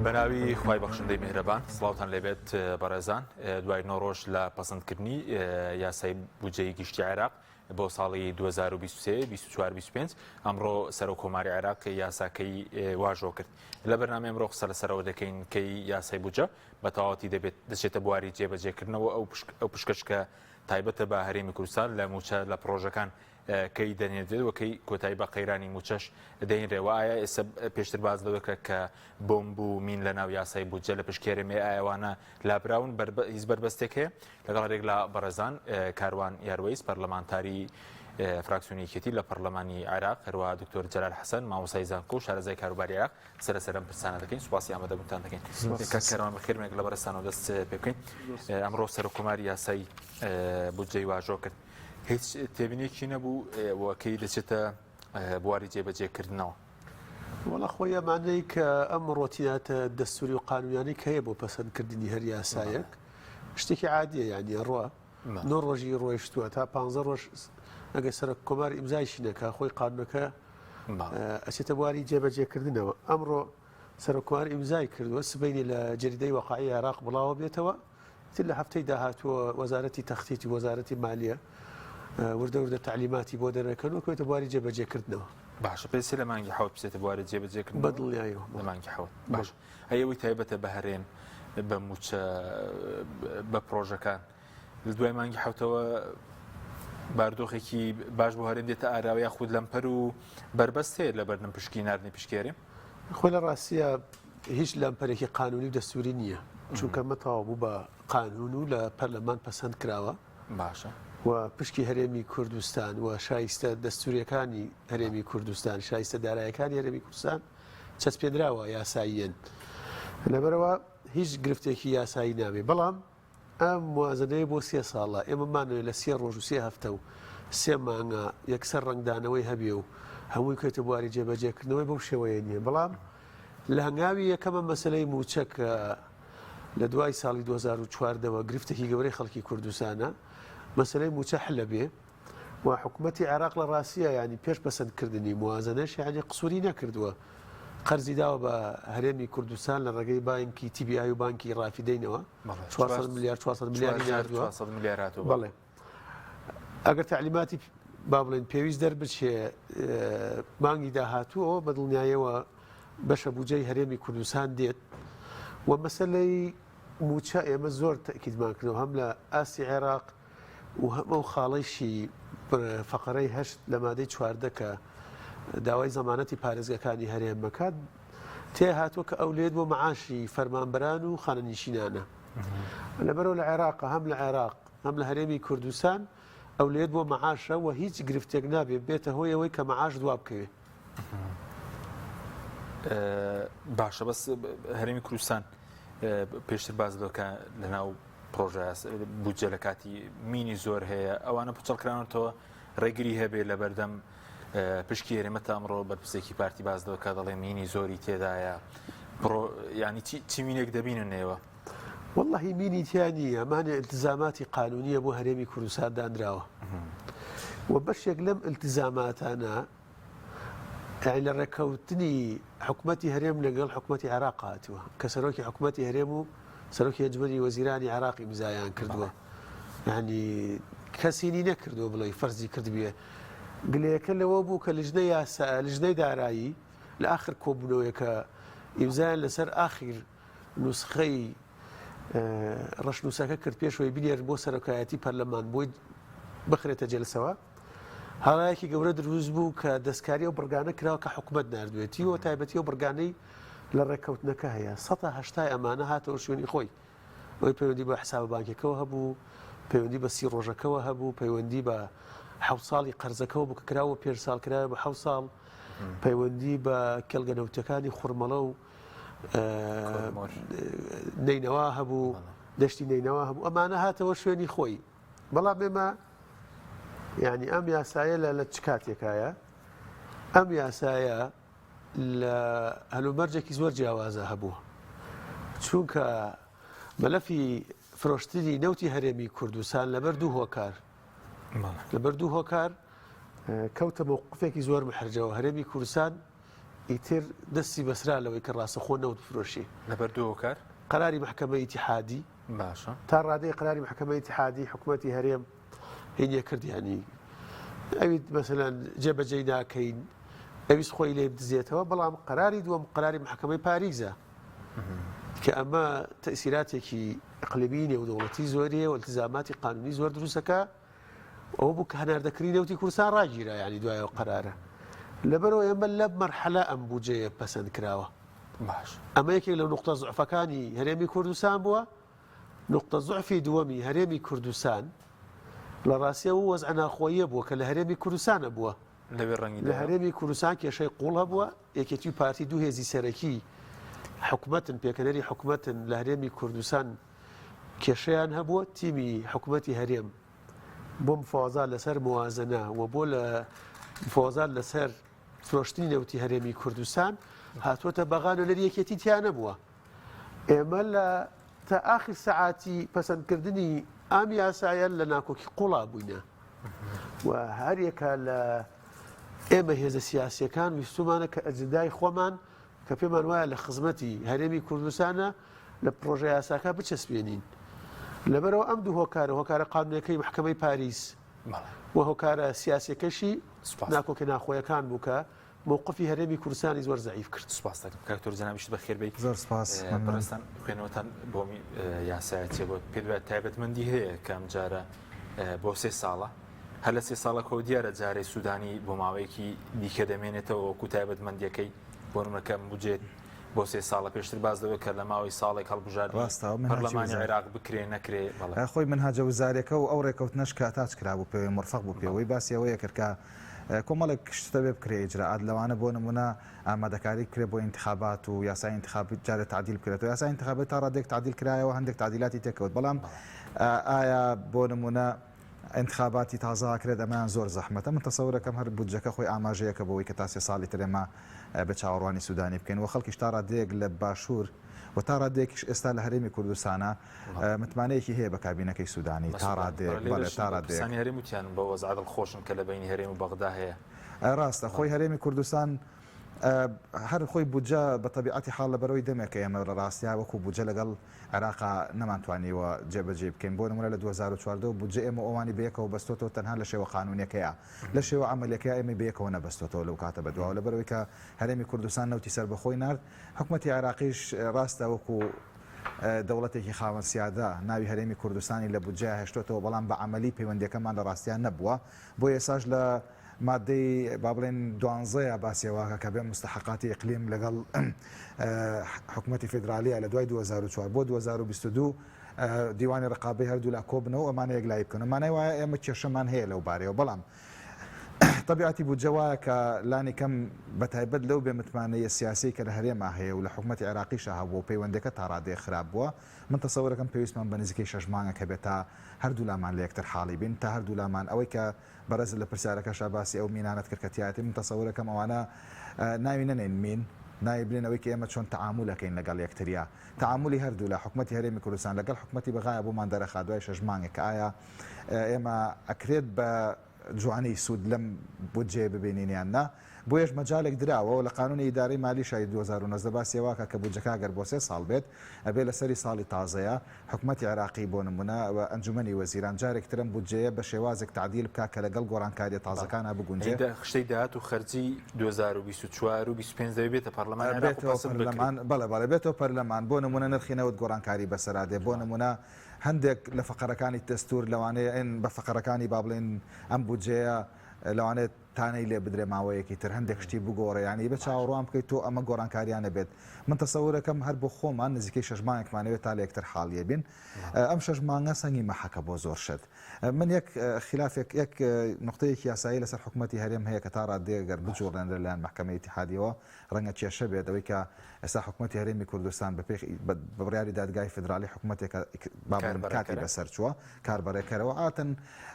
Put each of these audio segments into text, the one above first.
بەناوی خوای بەخشندەی میهرەبان سڵاوتان لێبێت بەڕێزان دوای نۆ ڕۆژ لە پەسەندکردنی یاسای بودجەی گشتی عێراق بۆ ساڵی 2023 24 25 ئەمڕۆ سەرۆک کۆماری عێراق یاساکەی واژۆ کرد لە بەرنامەی ئەمڕۆ قسە لەسەرەوە دەکەین کەی یاسای بودجە بە تەواوەتی دەبێت دەچێتە بواری جێبەجێکردنەوە ئەو ئەو پشکەش کە تایبەتە بە هەرێمی کوردستان لە موچە لە پڕۆژەکان کەی دەنێردرێت و کەی کۆتایی بە قەیرانی موچەش دەینرێ و ئایا ئێستا پێشتر باس لەوە کرا کە بۆمب و مین لە ناو یاسای بودجە لە پشکی هەرێمی ئایەوانە لابراون هیچ بەربەستێک هەیە لەگەڵ هەرێک لە بەڕێزان کاروان یاروەیس پەرلەمانتاری فراکسیۆنی یەکێتی لە پەرلەمانی عێراق هەروەها دکتۆر جەلال حەسەن مامۆستای زانکۆ و شارەزای کاروباری عێراق قسە لەسەر ئەم پرسانە دەکەین سوپاسی ئامادەبوونتان دەکەین کاک کاروان بەخێربێن لە بەڕێزتانەوە دەست پێ بکەین ئەمڕۆ سەرۆککۆمار یاسای بودجەی واژۆ کرد هیچ تێبینێکی نەبوو وەکەی دەچێتە بواری جێبەجێکردنەوە. وەڵا خۆی ئەمانەی کە ئەم ڕۆتیناتە دەستوری و قانونیانەی کە هەیە بۆ پەسەندکردنی هەر یاسایەک شتێکی عادیە یانی ئەڕوا نۆ ڕۆژی ڕۆیشتووە تا پ ڕۆژ ئەگەر سەرۆک کۆمار ئیمزایشی نەکا خۆی قانونەکە ئەچێتە بواری جێبەجێکردنەوە ئەمڕۆ سەرۆک کۆمار ئیمزای کردووە سبەینێ لە جەریدەی وەقاعی عێراق بڵاوە بێتەوە تر لە هەفتەی داهاتووە وەزارەتی تەختیت و وەزارەتی مالیە وردە وردە تەعلیماتی بۆ دەرەکەن و کەوێتە بواری جێبەجێکردنەوە. باشە پێ لە مانگی حەوت بچێتە بواری جێبەجێکردن بە دڵنیایەوە لە مانگی حەوت باش ئەی ئەوەی تایبەتە بە هەرێم بە موچە بە پرۆژەکان لە دوای مانگی حەوتەوە باردۆخێکی باش بۆ هەرێم دێتە ئاراوە یاخود لەمپەر و بەربەست هەیە لە بەردەم پشکی ناردنی پشکی هەرێم؟ خۆی لە ڕاستیە هیچ لەمپەرێکی قانونی و دەستوری نییە چونکە مە تەواو بوو بە قانون و لە پەرلەمان پەسەند کراوە باشە و پشکی هەرێمی کوردستان و شایستە دەستوریەکانی هەرێمی کوردستان شایستە دارایەکانی هەرێمی کوردستان چەسپێنراوە یاساییەن لەبەرەوە هیچ گرفتێکی یاسایی نابێ بەڵام ئەم موازنەیە بۆ سێ ساڵە، ئێمە مانەوێت لە سێ ڕۆژ و سێ هەفتە و سێ مانگا یەکسەر ڕەنگدانەوەی هەبێ و هەمووی بکەوێتە بواری جێبەجێکردنەوەی بەو شێوەیە نییە، بەڵام لە هەنگاوی یەکەمە مەسەلەی مووچە کە لە دوای ساڵی 2014 وە گرفتێکی گەورەی خەڵکی کوردستانە، مەسەلەی مووچە حلە بێ. و حکومەتی عێراق لە ڕاستیە یانی پێش پەسەند کردنی موازنەش یانی قسوری نەکردووە قەرزی داوە بە هەرێمی کوردستان لە ڕێگەی بانکی TBI و بانکی ڕافیدەینەوە 400 ملیار 400 ملیاری ناردووە 400 ملیار هاتووە بەڵێ ئەگەر تەعلیماتی با بڵێن پێویست دەربچێ مانگی داهاتووەوە بە دڵنیایەوە بەشە بودجەی هەرێمی کوردستان دێت و مەسەلەی مووچە ئێمە زۆر تەئکیدمان کردەوە هەم لە ئاستی عێراق و هەم ئەو خاڵەیشی فەقەرەی هەشت لە مادەی 14 کە داوای زەمانەتی پارێزگەکانی هەرێم بکات تێ هاتووە کە ئەولێت بۆ معاشی فەرمانبەران و خانەنشینانە لەبەرەوە لە عێراق هەم لە عێراق هەم لە هەرێمی کوردستان ئەولێت بۆ معاشە و هیچ گرفتێک نابێت بێتە هۆی ئەوەی کە معاش دوا بکەوێت باشە بەس هەرێمی کوردستان پێشتر باس لەوکە لەناو پرۆژە بودجە لە کاتی مینی زۆر هەیە ئەوانە پوچەڵکراونەتەوە ڕێگری هەبێ لە بەردەم پشکی هەرێمە تا ئەمڕۆ بەرپرسێکی پارتی باس لەوە کە دەڵێ مینی زۆری تێدایە پرۆ ینی چی مینێک دەبینن نێوە واللهی مینی تیا نییە ئەمانە التزاماتی قانونیە بۆ هەرێمی کوردستان دانراوە و بەشێک لەم التزاماتانە یانی لە ڕێککەوتنی حکومەتی هەرێم لەگەڵ حکومەتی عێراق هاتووە کە سەرۆکی حکومەتی هەرێم و سەرۆکی ئەنجومەنی وەزیرانی عێراق ئیمزایان کردووە یعنی کەسینی نەکردووە بڵێ فەرزی کردبێ گلەیەکە لەوە بوو کە لژنە یاسا لژنەی دارایی لە ئاخر کۆبوونەوەیەکە ئیمزایان لەسەر ئاخیر نوسخەی ڕەشنووسەکە کرد پێشەوەی بنێرن بۆ سەرۆکایەتی پەرلەمان بۆی بخرێتە جەلسەوە هەڵایەکی گەورە دروست بوو کە دەستکاری ئەو بڕگانە کراوە کە حکومەت ناردوێتی و تایبەتی ئەو بڕگانەی لە ڕێککەوتنەکە هەیە 180 ئەمانە هاتەوە شوێنی خۆی ئەوەی پەیوەندی بە حسابە بانکیەکەوە هەبوو پەیوەندی بە سی ڕۆژەکەوە هەبوو پەیوەندی بە حەوت ساڵی قەرزەکەوە بوو کە کراوە پێنج ساڵ کراوە بە حەوت ساڵ پەیوەندی بە کێڵگە نەوتەکانی خورمەڵە و نەینەوا هەبوو دەشتی نەینەوا هەبوو ئەمانە هاتەوە شوێنی خۆی بەڵام ئێمە یعنی ئەم یاسایە لە لە چ کاتێکایە ئەم یاسایە لە هەلومەرجێکی زۆر جیاوازە هەبوو چونکە مەلەفی فرۆشتنی نەوتی هەرێمی کوردستان لەبەر دوو هۆکار لەبەر دوو هۆکار کەوتە موقفێکی زۆر محرجەوە هەرێمی کوردستان. ئیتر دەستی بەسرا لەوەی کە ڕاستەخۆ نەوت بفرۆشێ. لەبەر دوو هۆکار. قەراری مەحکەمەی ئیتیحادی. باشە. تا ڕادەی قەراری مەحکەمەی ئیتیحادی حکومەتی هەرێم هینیە کرد یانی ئەویت مەسەلەن جێبەجێی ناکەین ئەویست خۆی لێ بدزێتەوە بەڵام قەراری دووەم قەراری مەحکەمەی پاریزە کە ئەمە تەئسیراتێکی ئەقلیمی نێودەوڵەتی زۆریە و التزاماتی قانونی زۆر دروستەکە ئەوە بوو کە هەناردەکردنی نەوتی کوردستان ڕاگیرا یانی دوای ئەو قەرارە لەبەرەوە ئێمە لە مەرحەلە ئەم بودجەیە پەسەند کراوە باش ئەمە یەکێک لە نقطە زعفەکانی هەرێمی کوردستان بووە نقطە زعفی دووەمی هەرێمی کوردستان لە ڕاستیە و وەزع ناخۆییە بووە کە لە هەرێمی کوردستانە بووە لەوێ ڕەنگی لە هەرێمی کوردستان کێشەی قوڵ هەبووە یەکێتی و پارتی دوو هێزی سەرەکی حکومەتن پێکەنەری حکومەتن لە هەرێمی کوردستان کێشەیان هەبووە، تیمی حکومەتی هەرێم بۆ مفاوەزات لەسەر موازنە و بۆ لە مفاوەزات لەسەر فرۆشتنی نەوتی هەرێمی کوردستان هاتووەتە بەغا نوێنەری یەکێتی تیا نەبووە. ئێمە لە تا ئاخر سەعاتی پەسەندکردنی ئەم یاسایە لە ناکۆکی قوڵا بووینە و هەریەکە لە ئێمە هێزە سیاسیەکان ویستومانە کە ئەجندای خۆمان کە پێمان وایە لە خزمەتی هەرێمی کوردستانە لە پڕۆژە یاساکە بچەسپێنین. لەبەرئەوە ئەم دوو هۆکارە، هۆکارە قانونیەکەی مەحکەمەی پاریس و هۆکارە سیاسیەکەشی ناکۆکیە ناخۆیەکان بوو کە مەوقفی هەرێمی کوردستانی زۆر زەعیف کرد. سوپاس دەکەم کاک تۆر جەنابیشت بەخێر بێی. زۆر سوپاس. بەڕێزتان خوێنەوەتان بۆ یاسایە چیە؟ بۆ پێت وایە تایبەتمەندی هەیە کە ئەمجارە بۆ سێ ساڵە؟ هەر لە سێ ساڵەکەوە دیارە جارێ سوودانی بۆ ماوەیەکی دیکە دەمێنێتەوە وەکو تایبەتمەندیەکەی بۆ نمونە کە بودجێت بۆ سێ ساڵە پێشتر باس لەوە کە لە ماوەی ساڵێک هەڵبژاردنی ڕاستە ئەو منهاجی پەرلەمانی وزاری. عێراق بکرێ نەکرێ بەڵێ. خۆی منهاجە وزاریەکە و ئەو ڕێکەوتنەش کە attach کرابوو پێوەی مورفەق بوو پێوەی باسی ئەوەیە کرد کە کۆمەڵێک شت دەبێ بکرێ ئیجرائات لەوانە بۆ نمونە ئامادەکاری بکرێ بۆ ئینتخابات و یاسای ئینتخاب جارێ تەعدیل بکرێتەوە یاسای ئینتخابات تا ڕادەیەک تەعدیل کرایەوە هەندێک تەعدیلاتی تێکەوت بەڵام ئایا بۆ نمونە ئینتخاباتی تازە ئەکرێت ئەمەیان زۆر زەحمەتە من تەسەورەکەم هەر بودجەکە خۆی ئاماژەیەکە بۆوەی کە تا سێ ساڵی تر ئێمە ئەبێ چاوەڕوانی سودانی بکەین و خەڵکیش تا ڕادەیەک لە باشوور و تا ڕادەیەکیش ئێستا لە هەرێمی کوردستانا متمانەیەکی هەیە بە کابینەکەی سودانی تا ڕادەیەک بەڵێ تا ڕادەیەک. بەرپرسانی هەرێم وتیان بە وەزعە دڵخۆشن کە لە بەینی هەرێم و بەغدا هەیە. ڕاستە خۆی هەرێمی کوردستان هەر خۆی بودجە بە تەبیعەتی حاڵ لەبەرئەوەی دەمێکە ئێمە لە ڕاستیا وەکوو بودجە لەگەڵ عێراقا نەمانتوانیوە جێبەجێی بکەین بۆ نموونە لە 2014 وە بودجە ئێمە و ئەوانی بەیەکەوە بەستۆتەوە تەنها لە شێوە قانوونیەکەیا لە شێوە عەمەلیەکەیا ئێمەی بەیەکەوە نەبەستۆتەوە لەو کاتە بەدواوە لەبەرئەوەی کە هەرێمی کوردستان نەوتی سەربەخۆی نارد حکومەتی عێراقیش ڕاستە وەکوو دەوڵەتێکی خاوەن سیادە ناوی هەرێمی کوردستانی لە بودجەیا هێشتۆتەوە بەڵام بە عەمەلی پەیوەندیەکەمان لە ڕاستیا نەبووە بۆ ئێساش لە مادەی با بڵێین دوانزەیە باسی ئەوە کە بێ مستحقاتی ئیقلیم لەگەڵ حکوومەتی فیدراالیە لە دوای 2004 بۆ 2022 دیوانی ڕقابەی هەردوولا کۆبنەوە ئەمانە یەکلایی بکەن مانای وایە ئێمە کێشەمان هەیە لەو بارەیەوە بەڵام طبیعەتی بودجە وایە کە لانی کەم بە تایبەت لەو بێ متمانەیە سیاسی کە لە هەرێما هەیە و لە حکوومەتی عێراقیشا هەبوو و پەیوەندەکە تا ڕادەیە خراپ بووە من تەسەورەکەم پێویستمان بە نزیکەی شەش مانگە کە بێت تا هەردوولامان لە یەکتر حاڵی بین تا هەردوولامان ئەوەی کە بەڕێزت لە پرسیارەکەشا باسی ئەو مینانەت کرد کە تیایەتی من تەسەورەکەم ئەوانە ناوی نەنێین مین ناوی بنێن ئەوەی کە ئێمە چۆن تەعامول ئەکەین لەگەڵ یەکتریا تەعامولی هەردوولا حکومەتی هەرێمی کوردستان لەگەڵ حکومەتی بەغایا بۆمان دەرەخا دوای شەش مانگێک کە ئایا ئێمە ئەکرێت بە جوانی سوود لەم بودجەیە ببینین یان نا بۆیەش مەجالێک دراوە و لە قانونی ئیدارەی مالی شای 2019 باسی ئەوە ئەکا کە بودجەکە ئەگەر بۆ سێ ساڵ بێت ئەبێ لە سەری ساڵی تازەیە حکومەتی عێراقی بۆ نمونە و ئەنجومەنی وەزیران جارێک تر ئەم بودجەیە بە شێوازێک تەعدیل بکا کە لەگەڵ گۆڕانکاریە تازەکانا بگونجێ. ئەی خشتەی داهات و خەرجی 2024 و 25 دەبێ بێتە پەرلەمانی عێراق و بێتەوە پەسند بکرێ. پەرلەمان بەڵێ بەڵێ بێتەوە پەرلەمان بۆ نمونە نرخی نەوت گۆڕانکاری بەسەرا دێ بۆ نمونە هەندێک لە فەقەرەکانی دەستور لەوانەیە ئێن بە فەقەرەکانی با بڵێین ئەم بودجەیە لەوانەیە تانەی لێ بدرێ ماوەیەکی تر هەندێک شتی بگۆڕێ یانی بە چاوەڕوان بکەیت تۆ ئەمە گۆڕانکاریانە بێت من تەسەورەکەم هەر بۆ خۆمان نزیکەی شەش مانگێکمان ئەوێت تا لە یەکتر حاڵیە بین ئەم شەش مانگە سەنگی مەحەکە بۆ زۆر شت من یەک خلافێک یەک نقطەیەکی یاسایی لەسەر حکوومەتی هەرێم هەیە کە تا ڕادەیەک گەر بجوڵێنرێ لەلایەن مەحکەمەی ئیتیحادیەوە ڕەنگە کێشە بێت ئەوەی کە ئێستا حکوومەتی هەرێمی کوردستان بە پێی بە بڕیاری دادگای فیدراڵی حکوومەتێکە با بڵێین کاتی کاربەڕێکەرە. بەسەر چووە کاربەڕێکەرەوە عادەتەن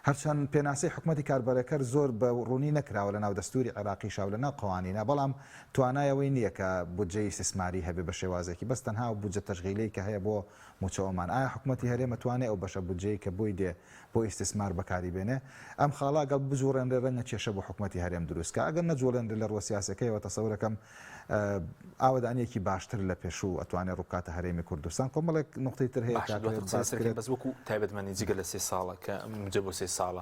هەرچەند پێناسەی حکوومەتی کاربەڕێکەر زۆر بە ڕوونی نەکرا. نەکراوە لە ناو دەستوری عێراقیشا و لە ناو قەوانینا بەڵام توانای ئەوەی نییە کە بودجەی ئیستیسماری هەبێ بە شێوازێکی بەس تەنها ئەو بودجە تەشغیلەی کە هەیە بۆ موچە ئۆمان ئایا حکومەتی هەرێم ئەتوانێ ئەو بەشە بودجەی کە بۆی دێ بۆ ئیستیسمار بەکاری بێنێ؟ ئەم خاڵە ئەگەڵ بجوڵێنرێ رەنگە کێشە بۆ حکومەتی هەرێم دروست کا ئەگەر نەجوڵێنرێ لە ڕووە سیاسیەکەیەوە تەسەورەکەم ئاوەدانیەکی باشتر لە پێشوو ئەتوانێ ڕووبکاتە هەرێمی کوردستان کۆمەڵێک نوقتەی تر هەیە باشە دواتر قسە لەسەر کەین بەس وەکو تایبەتمەندی جگە لە سێ ساڵە کە بودجە بۆ سێ ساڵە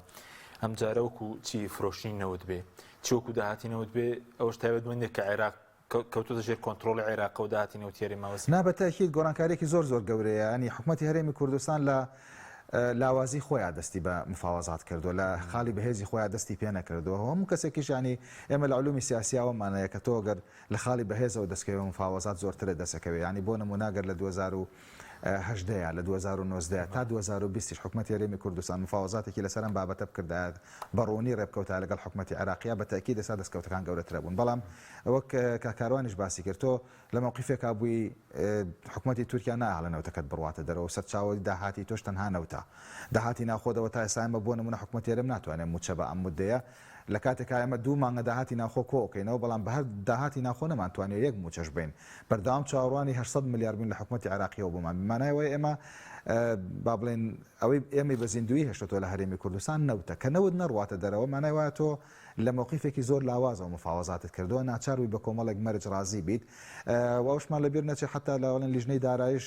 ئەم جارە وەکو چی فرۆشتنی نەوت بێ چی وەکو داهاتی نەوت بێ ئەوەش تایبەتمەندێک کە عێراق کەوتۆتە ژێر کۆنترۆڵی عێراقەوە داهاتی نەوتی هەرێم ماوە نا بە تەئکید گۆڕانکاریەکی زۆر زۆر گەورەیە یانی حکومەتی هەرێمی کوردستان لە لاوازی خۆیان دەستی بە مفاوەزات کردووە لە خاڵی بەهێزی خۆیان دەستی پێ نەکردووە هەموو کەسێکیش ینی ئێمە لە علومی سیاسیاوەمان هەیە کە تۆ گەر لە خاڵی بەهێزەوە دەستکەوێ مفاوەزات زۆرترە دەسەکەوێ ینی بۆ نموونە گەر لە 2018 یا لە 2019 تا 2020 حکومەتی هەرێمی کوردستان مفاوەزاتێکی لەسەر ئەم بابەتە بکردایە بە ڕوونی ڕێبکەوتایە لەگەڵ حکومەتی عێراقیا بە تەئکید ئێستا دەستکەوتەکان گەورەترە بوون بەڵام وەک کاک کاروانیش باسی کرد تۆ لە مەوقیفێکا بووی حکومەتی تورکیا ناهێڵێ نەوتەکەت بڕواتە دەرەوە و سەرچاوەی داهاتی تۆش تەنها نەوتە داهاتی ناوخۆ دەوە تا ئێستا ئێمە بۆ نمونە حکومەتی هەرێم ناتوانێت مووچە بە ئەم مودەیە لە کاتێکا ئێمە دوو مانگە داهاتی ناوخۆ کۆکەینەوە بەڵام بە هەر داهاتی ناوخۆ نەمانتوانیوە یەک مووچەش بەین بەردەوام چاوەڕوانی 800 ملیار بووین لە حکومەتی عێراقیەوە بۆمان مانای ئەوەیە ئێمە با بڵێن ئەوەی ئێمەی بە زیندوویی هێشتۆتەوە لە هەرێمی کوردستان نەوتە کە نەوت نەڕواتە دەرەوە مانای وایە تۆ لە مەوقیفێکی زۆر لاوازەوە مفاوەزاتت کردووە، ناچار بووی بە کۆمەڵێک مەرج ڕازی بیت و ئەوشمان لەبیر نەچێت حەتا لە بەڵێن لیژنەی دارایش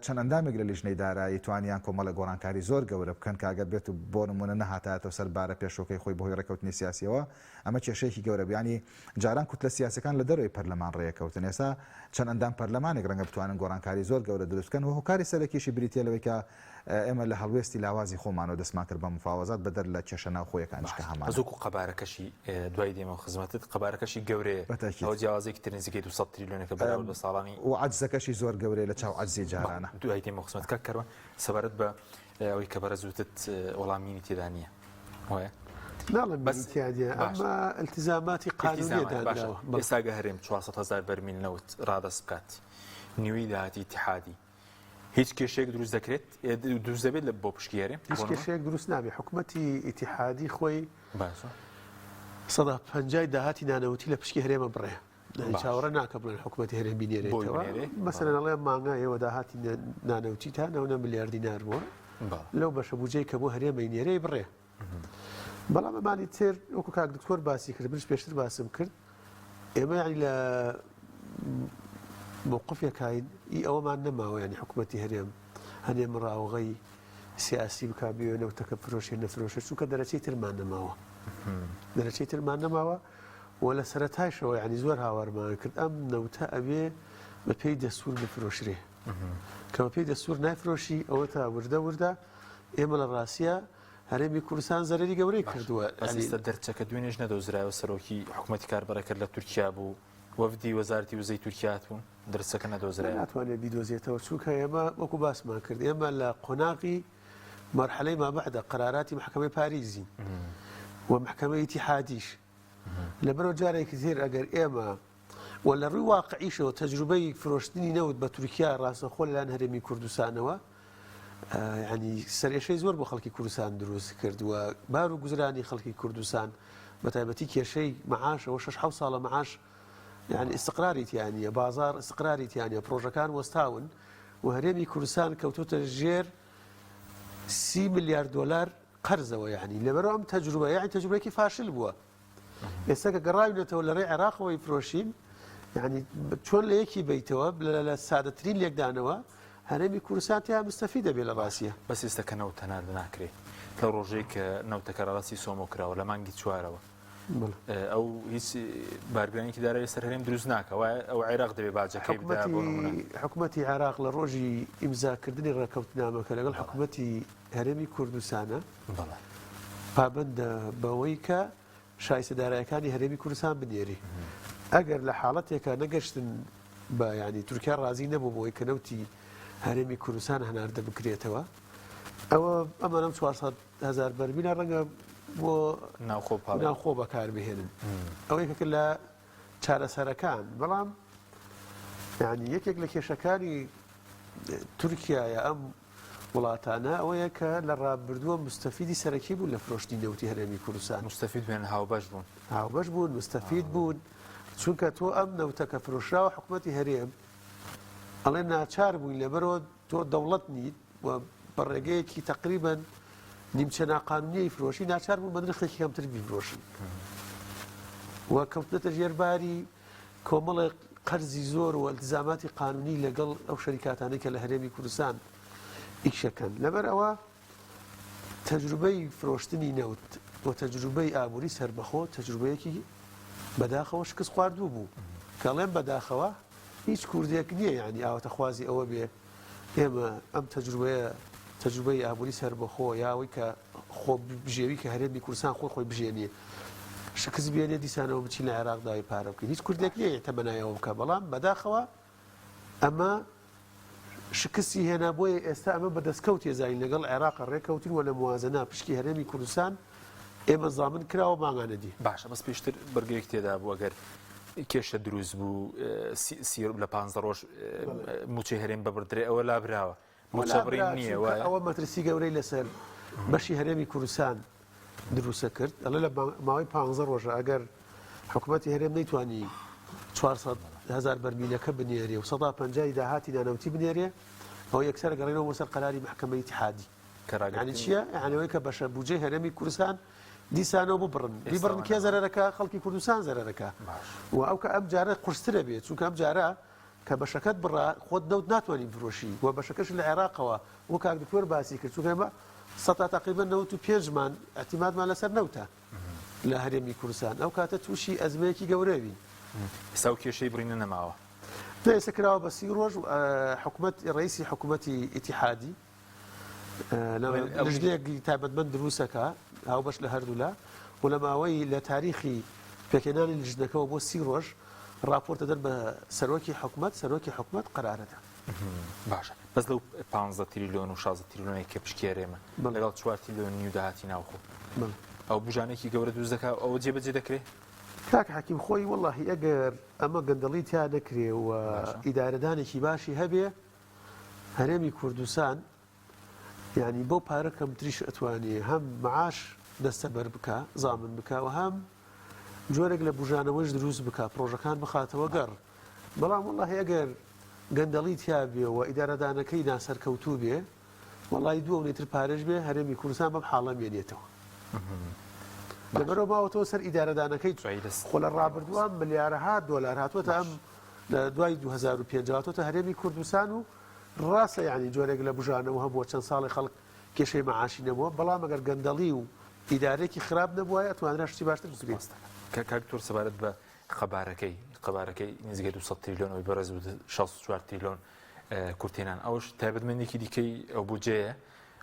چەند ئەندامێک لە لیژنەی دارایی توانیان کۆمەڵێک گۆڕانکاری زۆر گەورە بکەن کە ئەگەر بێت و بۆ نموونە نەهاتایەتەوە سەر بارە پێشووەکەی خۆی بەهۆی ڕێککەوتنی سیاسیەوە ئەمە کێشەیەکی گەورە بوو یانی جاران کوتلە سیاسیەکان لە دەرەوەی پەرلەمان ڕێکەوتن ئێستا چەند ئەندام پەرلەمانێک ڕەنگە بتوانن گۆڕانکاری زۆر گەورە دروست بکەن و هۆکاری سەرەکیشی بریتیە لەوەی کە ئێمە لە هەڵوێستی لاوازی خۆمانەوە دەستمان کرد بە مفاوەزات بەدەر لە کێشە ناوخۆیەکانیش کە هەمانە. بەس وەکو قەبارەکەشی دوای دێمەوە خزمەتت قەبارەکەشی گەورەیە بە تاکید. ئەوە جیاوازیەکی تر نزیکەی 200 تریلیۆنێکە بەراورد بە ساڵانی و عەجزەکەشی زۆر گەورەیە لە چاو عەجزی جارانە. دوای دێمەوە خزمەت کاک کاروان سەبارەت بە ئەوەی کە بەڕێز وتت وەڵام مینی تێدا نییە وایە؟ ناڵێم مینی تیا نییە ئەمە ئیلتیزاماتی قانونیە دانراوە. ئێستا گە هەرێم 400 هەزار بەرمیل نەوت ڕادەست بکات نیوەی داهاتی ئیتیحادی هیچ کێشەیەک دروست دەکرێت دروست دەبێت لە بۆ پشکی هەرێم هیچ کێشەیەک دروست نابێت حکوومەتی ئیتیحادی خۆی باشە سەدا پەنجای داهاتی نانەوتی لە پشکی هەرێمە بڕێ چاوەڕێ ناکە بڵێن حکوومەتی هەرێم بینێرێتەوە مەسەلەن ئەڵێ مانگا ئێوە داهاتی نانەوتی تا نەونە ملیار دینار بووە لەو بەشە بودجەی کە بۆ هەرێمەی نێرەی بڕێ بەڵام ئەمانی تر وەکو کاک دکتۆر باسی کرد منش پێشتر باسم کرد ئێمە یعنی لە موقفێکین ئی ئەوەمان نەماوە ینی حکوومەتی هەرێم هەنێ مراوغەی سیاسی بک بێ نەوتەکە فرۆشێ نەفرۆشە چونکە دەرەچەی ترمان نەماوە دەرەچەی ترمان نەماوە و لە سەرەتایشەوە یعنی زۆر هاوارمان کرد ئەم نەوتە ئەبێ بە پێی دەستور بفرۆشرێ کە بە پێی دەستور نایفرۆشی ئەوە تا وردە وردە ئێمە لە ڕاستە هەرێمی کوردستان زەرەری گەورەی کردووە. بەس ئێستا دەرچەکە دوێنێش نەدۆزرایەوە سەرۆکی حکومەتی کاربەڕێکەر لە تورکیا بوو وەفدی وەزارەتی وزەی تورکیا هاتبوون دەرچەکە نەدۆزرایەوە. ناتوانێت بیدۆزێتەوە چونکە ئێمە وەکو باسمان کرد ئێمە لە قۆناغی مەرحەلەی ما بعد قەراراتی محکمەی پاریزین و محکمەی ئیتیحادیش لەبەرەوە جارێکی تر ئەگەر ئێمە و لە ڕووی واقعیشەوە تەجروبەی فرۆشتنی نەوت بە تورکیا ڕاستەوخۆ لەلایەن هەرێمی کوردستانەوە ینی سەرێشەی زۆر بۆ خەڵکی کوردستان دروست کرد و بار و گوزرانی خەڵکی کوردستان بە تایبەتی کێشەی معاشەوە 6 حەوت ساڵە معاش یعنی ئیستقراری تیا نییە بازار ئیستقراری تیا نییە پرۆژەکان وەستاون و هەرێمی کوردستان کەوتۆتە ژێر سی ملیار دۆلار قەرزەوە یعنی لەبەرئەوە ئەم تەجروبە یعنی تەجروبەیەکی فاشل بووە ئێستا کە گەڕاوینەتەوە لە ڕێی عێراقەوە ئیفرۆشین یعنی چۆن لە یەکی بیتەوە لە سادەترین لێکدانەوە هەرێمی کوردستان تیا مستەفی دەبێت لە ڕاستیە. بەس ئێستا کە نەوت هەناردە ناکرێ لەو ڕۆژەی کە نەوتەکە ڕادەستی سۆمۆ کراوە لە مانگی چوارەوە ئەو هیچ بارگرانێکی دارایی سەر هەرێم دروست ناکە وایە ئەو عێراق دەبێ باجەکەی بدا بۆ نمونە. حکومەتی عێراق لە ڕۆژی ئیمزاکردنی ڕێککەوتنامەکە لەگەڵ حکومەتی هەرێمی کوردستانە پابەندە بەوەی کە شایستە دارایەکانی هەرێمی کوردستان بنێری ئەگەر لە حاڵەتێکا نەگەشتن بە ینی تورکیا ڕازی نەبوو بۆی کە نەوتی هەرێمی کوردستان هەناردە بکرێتەوە ئەوە ئەمانم 400 هزار بەرمیلە ڕەنگە بۆ ناوخۆ ناوخۆ بەکار بهێنن ئەوەی کە لە چارەسەرەکان بەڵام یعنی یەکێک لە کێشەکانی تورکیایە ئەم. وڵاتانە ئەوەیە کە لە ڕابردووە مستەفیدی سەرەکی بوون لە فرۆشتنی نەوتی هەرێمی کوردستان. مستەفید بوون هاوبەش بوون. هاوبەش بوون، مستەفید بوون، چونکە تۆ ئەم نەوتە کە فرۆشراوە حکومەتی هەرێم ئەڵێ ناچار بووین لەبەرەوە تۆ دەوڵەت نیت و بە ڕێگەیەکی تەقریبەن نیمچە ناقانونیی فرۆشی ناچار بوون بە نرخێکی کەمتر بیفرۆشن و کەوتنەتە ژێر باری کۆمەڵێک قەرزی زۆر و ئەلتزاماتی قانونی لەگەڵ ئەو شەریکاتانەی کە لە هەرێمی کوردستان ئیشەکەن. لەبەر ئەوە تەجروبەی فرۆشتنی نەوت و تەجروبەی ئابووری سەربەخۆ تەجروبەیەکی بەداخەوە شکست خواردوو بوو. کە ئەڵێم بەداخەوە هیچ کوردێک نییە یانی ئاواتەخوازی ئەوە بێ ئێمە ئەم تەجروبەیە تەجروبەی ئابووری سەربەخۆ یا ئەوەی کە خۆ بژێوی کە هەرێمی کوردستان خۆی خۆی بژێنێ شکست بێنێ دیسانەوە بچین لە عێراق داوای پارە بکەین هیچ کوردێک نییە تەمەنای ئەوە بکە بەڵام بەداخەوە ئەمە شکستی هێنا بۆیە ئێستا ئەمە بە دەستکەوت ێزانین لەگەڵ عێراق ڕێکەوتین و لە موازنە پشکی هەرێمی کوردستان ئێمە زامن کراوە مانگانە دی. باشە بەس پێشتر بڕگەیەک تێدا بوو ئەگەر کێشە دروست بوو لە پ ڕۆژ موچەی هەرێم ببردرێ ئەوە لابراوە موچە بڕین نییە وایە؟ ئەوە مەترسی گەورەی لەسەر بەشی هەرێمی کوردستان دروستە کرد ئەڵێ لە ماوەی پ ڕۆژە ئەگەر حکوومەتی هەرێم نەیتوانی 400 هزار بەرمیلەکە بنێرێ و سەدا پەنجای داهاتی نانەوتی بنێرێ ئەوە یەکسەر گەڕێنەوە بۆ سەر قەراری مەحکەمەی ئیتیحادی یعنی چییە؟ یعنی ئەوەی کە بەشە بودجەی هەرێمی کوردستان دیسانەوە ببڕن بیبڕن کێ زەرەرەکە خەڵکی کوردستان زەرەرەکە و ئەو کە ئەم جارە قورسترە بێت چونکە ئەم جارە کە بەشەکەت بڕا خۆت نەوت ناتوانانی بفرۆشی و بەشەکەش لە عێراقەوە وەک کاک دکتۆر باسی کرد چونکە ئێمە سەتا تقریبا 95مان اعتمادمان لەسەر نەوتە لە هەرێمی کوردستان ئەو کاتە تووشی ئەزمەیەکی گەورە بین. ئێستا ئەو کێشەی بڕینە نەماوە. نا ئێستا کراوە بە 30 ڕۆژ حکومەت ڕئیسی حکومەتی ئیتیحادی لژنەیەکی تایبەتمەند دروستەکە هاوبەش لە هەردوولا و لە ماوەی لە تاریخی پێکهێنانی لژنەکەوە بۆ سی ڕۆژ ڕاپۆرت دەدەن بە سەرۆکی حکومەت سەرۆکی حکومەت قەرارەدە. باشە بەس لەو 15 تریلیۆن و 16 تریلیۆنێک کە پشکی هەرێمە لەگەڵ 4 تریلیۆن نیو داهاتی ناوخۆ ئەو بژانێکی گەورە دروست دەکا ئەوە جێبەجێ دەکرێ؟ کاک حەکیم خۆی وەڵاهی ئەگەر ئەمە گەندەڵی تیا نەکرێ و ئیدارەدانێکی باشی هەبێ هەرێمی کوردستان یانی بەو پارە کەمتریش ئەتوانێ هەم معاش دەستەبەر بکا زامن بکا و هەم جۆرێک لە بوژانەوەش دروست بکا پرۆژەکان بخاتەوە گەڕ بەڵام وەڵاهی ئەگەر گەندەڵی تیا بێ و ئیدارەدانەکەی ناسەرکەوتوو بێ وەڵاهی دوو ئەونەی تر پارەش بێ هەرێمی کوردستان بەم حاڵە مێنێتەوە لەبەرەوە ماوەتەوە سەر ئیدارەدانەکەی خۆ لە ڕابردووە ملیارەها دۆلار هاتووەتە ئەم لە دوای 2005 هاتۆتە هەرێمی کوردستان و ڕاستە یانی جۆرێک لە بوژانەوە هەبووە چەند ساڵێ خەڵک کێشەی مەعاشی نەبووە بەڵام ئەگەر گەندەڵی و ئیدارەیەکی خراپ نەبوایە ئەتوانرا شتی باشتر بکرێت. کاک دکتۆر سەبارەت بە قەبارەکەی قەبارەکەی نزیکەی 200 تریلیۆن ئەوەی بەڕێز وت 64 تریلیۆن کورتهێنان ئەوش تایبەتمەندێکی دیکەی ئەو بودجەیە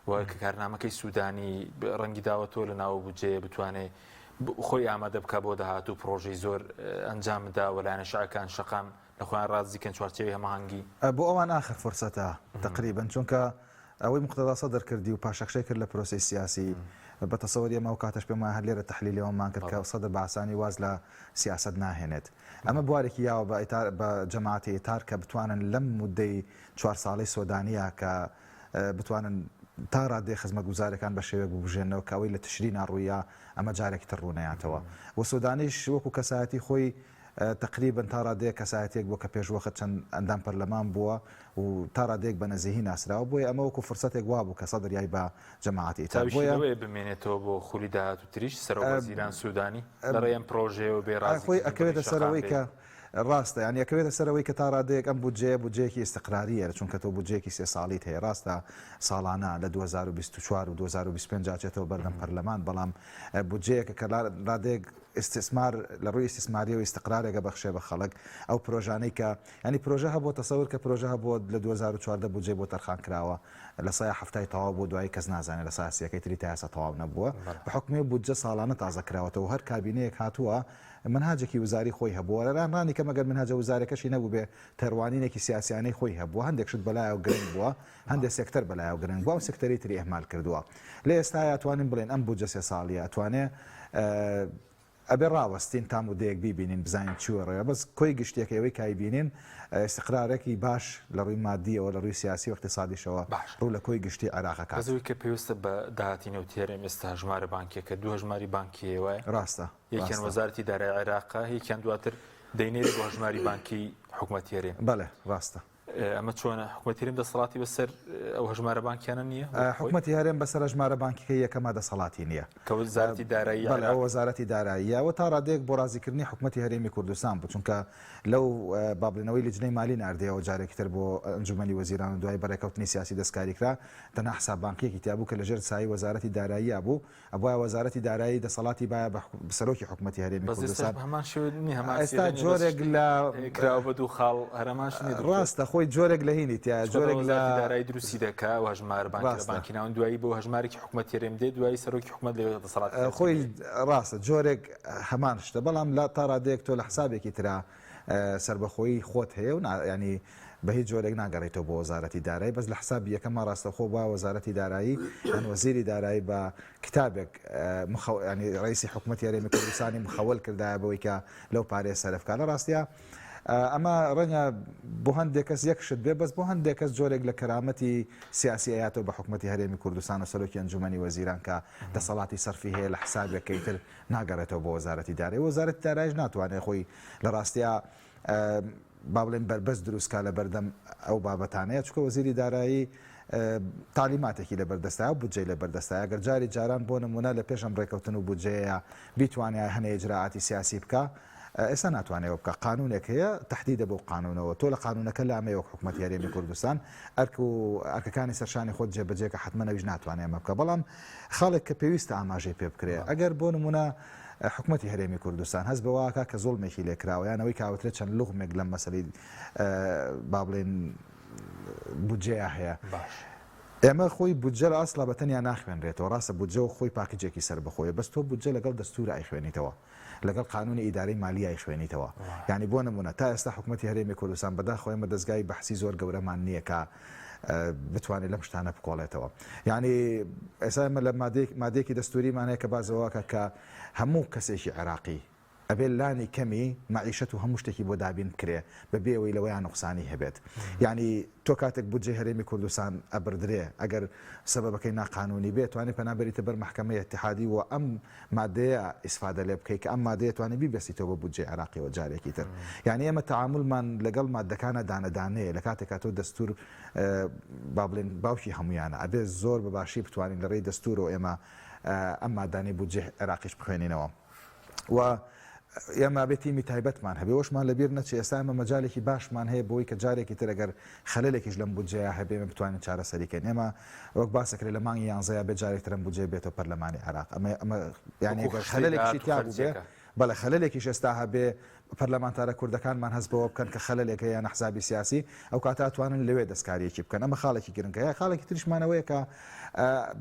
و کە کارنامەکەی سوودانی ڕەنگی داوەتەوە لە ناو بودجەیە بتوانێ خۆی ئامادە بکا بۆ داهاتوو پڕۆژەی زۆر ئەنجام بدا و لایەنە شیعەکان شەقام لە خۆیان ڕازی کەن چوارچێوەی هەماهەنگی. بۆ ئەوان ئاخر فرسەتە تەقریبەن چونکە ئەوەی موقتەدا سەدر کردی و پاشەکشەی کرد لە پرۆسەی سیاسی بە تەسەوری ئێمە ئەو کاتەش پێم وایە هەر لێرە تەحلیلی ئەوەمان کرد کە سەدر بە ئاسانی واز لە سیاسەت ناهێنێت ئەمە بوارێکی یاوە بە ئیتار بە جەماعەتی ئیتار کە بتوانن لەم مودەی چوار ساڵەی سۆدانیە کە بتوانن تا ڕادەیەک خزمەتگوزاریەکان بە شێوەیەک ببوژێننەوە کە ئەوەی لە تشرینا ڕوویا ئەمە جارێکی تر ڕوونەیاتەوە و سۆدانیش وەکو کەسایەتی خۆی تەقریبەن تا ڕادەیەک کەسایەتیەک بووە کە پێشوەخت چەند ئەندام پەرلەمان بووە و تا ڕادەیەک بە نەزیهی ناسراوە بۆیە ئەمە وەکو فرسەتێک وابوو کە سەدر یای بە جەماعەتی ئیتار چاویشی بۆیە لەوەیە بمێنێتەوە بۆ خولی داهاتووتریش سەرۆک وەزیران سودانی لە ڕێی ئەم پرۆژەیەوە بێ ڕازی خۆی کردن بڕی ئەکەوێتە شەقام سەرەوەی بێ. کە ڕاستە یانی ئەکەوێتە سەر ئەوەی کە تا ڕادەیەک ئەم بودجەیە بودجەیەکی ئیستقرارییە چونکە تۆ بودجەیەکی سێ ساڵیت هەیە ڕاستە ساڵانە لە 2024 و 2025 ئەچێتەوە بەردەم پەرلەمان بەڵام بودجەیەکە کە ڕادەیەک ئیستیسمار لە ڕووی ئیستیسماریەوە ئیستقرارێک ئەبەخشێ بە خەڵک ئەو پرۆژانەی کە یانی پرۆژە هەبووە تەسەور کە پرۆژە هەبووە لە 2014 بودجەی بۆ تەرخان کراوە لە سایە حەفتای تەواو بووە دوایی کەس نازانێ لە سایە سیەکەی تری تا ئێستا تەواو نەبووە بە حوکمی بودجە ساڵانە تازە کراوەتەوە هەر کابینەیەک هاتووە مەنهاجێکی وزاری خۆی هەبووە، لەلایەن ڕانی کەم ئەگەر مەنهاجە وزارەکەشی نەبووبێ، تێڕوانینێکی سیاسیانەی خۆی هەبووە، هەندێک شت بەلایەوە گرنگ بووە، هەندێک سێکتەر بەلایەوە گرنگ بووە، ئەو سێکتەری تری ئیهمال کردووە. لە ئێستایا ئەتوانین بڵێین ئەم بودجە سێ ساڵییە ئەتوانێ. ئەبێ ڕاوەستین تا مودەیەک بیبینین بزانین چی وەڕێوە بەس کۆی گشتیەکەی ئەوەی کە ئەیبینین ئیستقرارێکی باش لە ڕووی مادیەوە لە ڕووی سیاسی و ئیقتیسادیشەوە باش ڕوو لە کۆی گشتی عێراق ئەکات. بەس ئەوەی کە پێویستە بە داهاتی نەوتی هەرێم ئێستا هەژمارە بانکیەکە دوو هەژماری بانکی هەیە وایە؟ ڕاستە یەکیان ڕاستە. وەزارەتی دارایی عێراقە یەکیان دواتر دەینێرێ بۆ هەژماری بانکی حکومەتی هەرێم. بەڵێ ڕاستە. ئەمە چۆنە حکومەتی هەرێم دەسەڵاتی بەسەر ئەو هەژمارە بانکیانە نییە؟ حکومەتی هەرێم بەسەر هەژمارە بانکیەکەی یەکەما دەسەڵاتی نییە. کە وەزارەتی دارایی بەڵێ ئەوە وەزارەتی داراییە و تا ڕادەیەک بۆ ڕازیکردنی حکومەتی هەرێمی کوردستان بوو چونکە لەو با بڵێنەوەی لیجنەی مالی ناردەیەوە جارێکی تر بۆ ئەنجومەنی وەزیران و دوای بەڕێکەوتنی سیاسی دەستکاری کرا تەنها حساب بانقیەکی تیا بوو کە لەژێر سایەی وەزارەتی داراییا بوو ئەبوایە وەزارەتی دارایی دەسەڵاتی بایە بە سەرۆکی حکومەتی هەرێمی بەس ئێستاش کوردستان. بە هەمان شێوە نییە هەمان ئێستا سیغە نییە بەس جۆرێک شتی لە کراوە بە دوو خاڵ هەر هەمان شت نییە دکتۆر؟ ڕاستە خۆی جۆرێک لە هینی تیایە چونکە جۆرێک لە وەزارەتی دارایی دروستی دەکا و هەژمار بانکی لە ڕاستە. بانکی ناوەند دوایی بۆ هەژمارێکی حکومەتی هەرێم دێت دوایی سەرۆکی حکومەت لەوێ دەسەڵاتی خەرجی خۆی دەکات. ڕاستە جۆرێک هەمان شتە بەڵام لە تا ڕادەیەک تۆ لە حسابێکی ترا سەربەخۆیی خۆت هەیە و ینی بە هیچ جۆرێک ناگەڕێیتەوە بۆ وەزارەتی دارایی بەس لە حسابی یەکەما ڕاستەوخۆ بە وەزارەتی دارایی یان وەزیری دارایی بە کتابێک ینی ڕئیسی حکوومەتی هەرێمی کوردستانی مخەوەل کردایە بەوەی کە لەو پارەیە سەرف کا لە ڕاستیا ئەمە ڕەنگە بۆ هەندێک کەس یەک شت بێ بەس بۆ هەندێک کەس جۆرێک لە کەرامەتی سیاسی ئەیاتەوە بە حکوومەتی هەرێمی کوردستان و سەرۆکی ئەنجومەنی وەزیران کە دەسەڵاتی سەرفی هەیە لە حسابێک کە ئیتر ناگەڕێتەوە بۆ وەزارەتی دارایی وەزارەتی دارایش ناتوانێت خۆی لە ڕاستیا با بڵێین بەربەست دروست کا لە بەردەم ئەو بابەتانەیە چونکە وەزیری دارایی تالیماتێکی لە بەردەستایە و بودجەی لە بەردەستایە گەر جاری جاران بۆ نمونە لە پێش ئەم ڕێکەوتن و بودجەیە بیتوانایە هەنێ ئیجرائاتی سیاسی بکا ئێستا ناتوانێت بکا قانونێک هەیە تەحدیدە بەو قانونەوە تۆ لە قانونەکە لامەیە وەک حکومەتی هەرێمی کوردستان ئەرک و ئەرکەکانی سەرشانی خۆت جێبەجێ کە حەتمەن ئەویش ناتوانێت ئەمە بکا بەڵام خاڵێک کە پێویستە ئاماژەی پێ بکرێ ئەگەر بۆ نمونە حکومەتی هەرێمی کوردستان هەست بەوە ئەکا کە زوڵمێکی لێ کراوە یان ئەوەی کە ئەوترێ چەند لوغمێک لەم مەسەلەی با بڵێین بودجەیا هەیە. باش. ئێمە خۆی بودجە لە ئەسڵا بە تەنیا ناخوێنرێتەوە، ڕاستە بودجە و خۆی پاکجێکی سەربەخۆیە بەس تۆ بودجە لەگەڵ دەستوورا ئەیخوێنیتەوە، لەگەڵ قانوونی ئیدارەی مالییا ئەیخوێنیتەوە. یانی بۆ نموونە تا ئێستا حکومەتی هەرێمی کوردستان بەداخەوە ئێمە دەزگای بەحسی زۆر گەورەمان نییە کە بتوانێت لەم شتانە بکۆڵێتەوە. یانی ئێستا ئێمە لە مادەیەکی دەستووریمان هەیە کە باس لەوە ئەکات کە هەموو کەسێکی عێراقی ئەبێ لانی کەمی مەعیشەت و هەموو شتێکی بۆ دابین بکرێ بە بێ ئەوەی لەوەیا نوقسانی هەبێت. یانی تۆ کاتێک بودجەی هەرێمی کوردستان ئەبردرێ ئەگەر سەبەبەکەی ناقانوونی بێ توانی پەنا بەریتە بەر مەحکەمەی ئیتیحادی و ئەم مادەیە ئیسفادە لێ بکەی کە ئەم مادەیە توانی بیبەستیتەوە بە بودجەی عێراقیەوە جارێکی تر یانی ئێمە تەعامولمان لەگەڵ مادەکانا دانە دانەیە لە کاتێکا تۆ دەستور با بڵێن باوکی هەمویانە ئەبێ زۆر بە باشی بتوانین لە ڕێی دەستورەوە ئێمە ئەم مادانەی بودجەی عێراقیش بخوێنینەوە. و ئێمە ئەبێ تیمی تایبەتمان هەبێ وەشمان لەبیر نەچێ ئێستا ئێمە مەجالێکی باشمان هەیە بۆی کە جارێکی تر ئەگەر خەلەلێکیش لەم بودجەیە هەبێ ئێمە بتوانین چارەسەری کەین ئێمە وەک باس ئەکرێ لە مانگی یانزەیا بێ جارێک تر ئەم بودجەیە بێتەوە پەرلەمانی عێراق ئەمە ئەمە یانی وەکو ئەگەر خشتەی خەلەلێکیشی داهات و تیا بووبێ خەرجیەکە. بەڵێ خەلەلێکیش ئێستا هەبێ پەرلەمانتارە کوردەکانمان هەست بەوە بکەن کە خەلەلێک هەیە یان ئەحزابی سیاسی ئەو کاتە ئەتوانن لەوێ دەستکاریەکی بکەن ئەمە خاڵێکی گرنگە یا خاڵێکی تریشمان ئەوەیە کە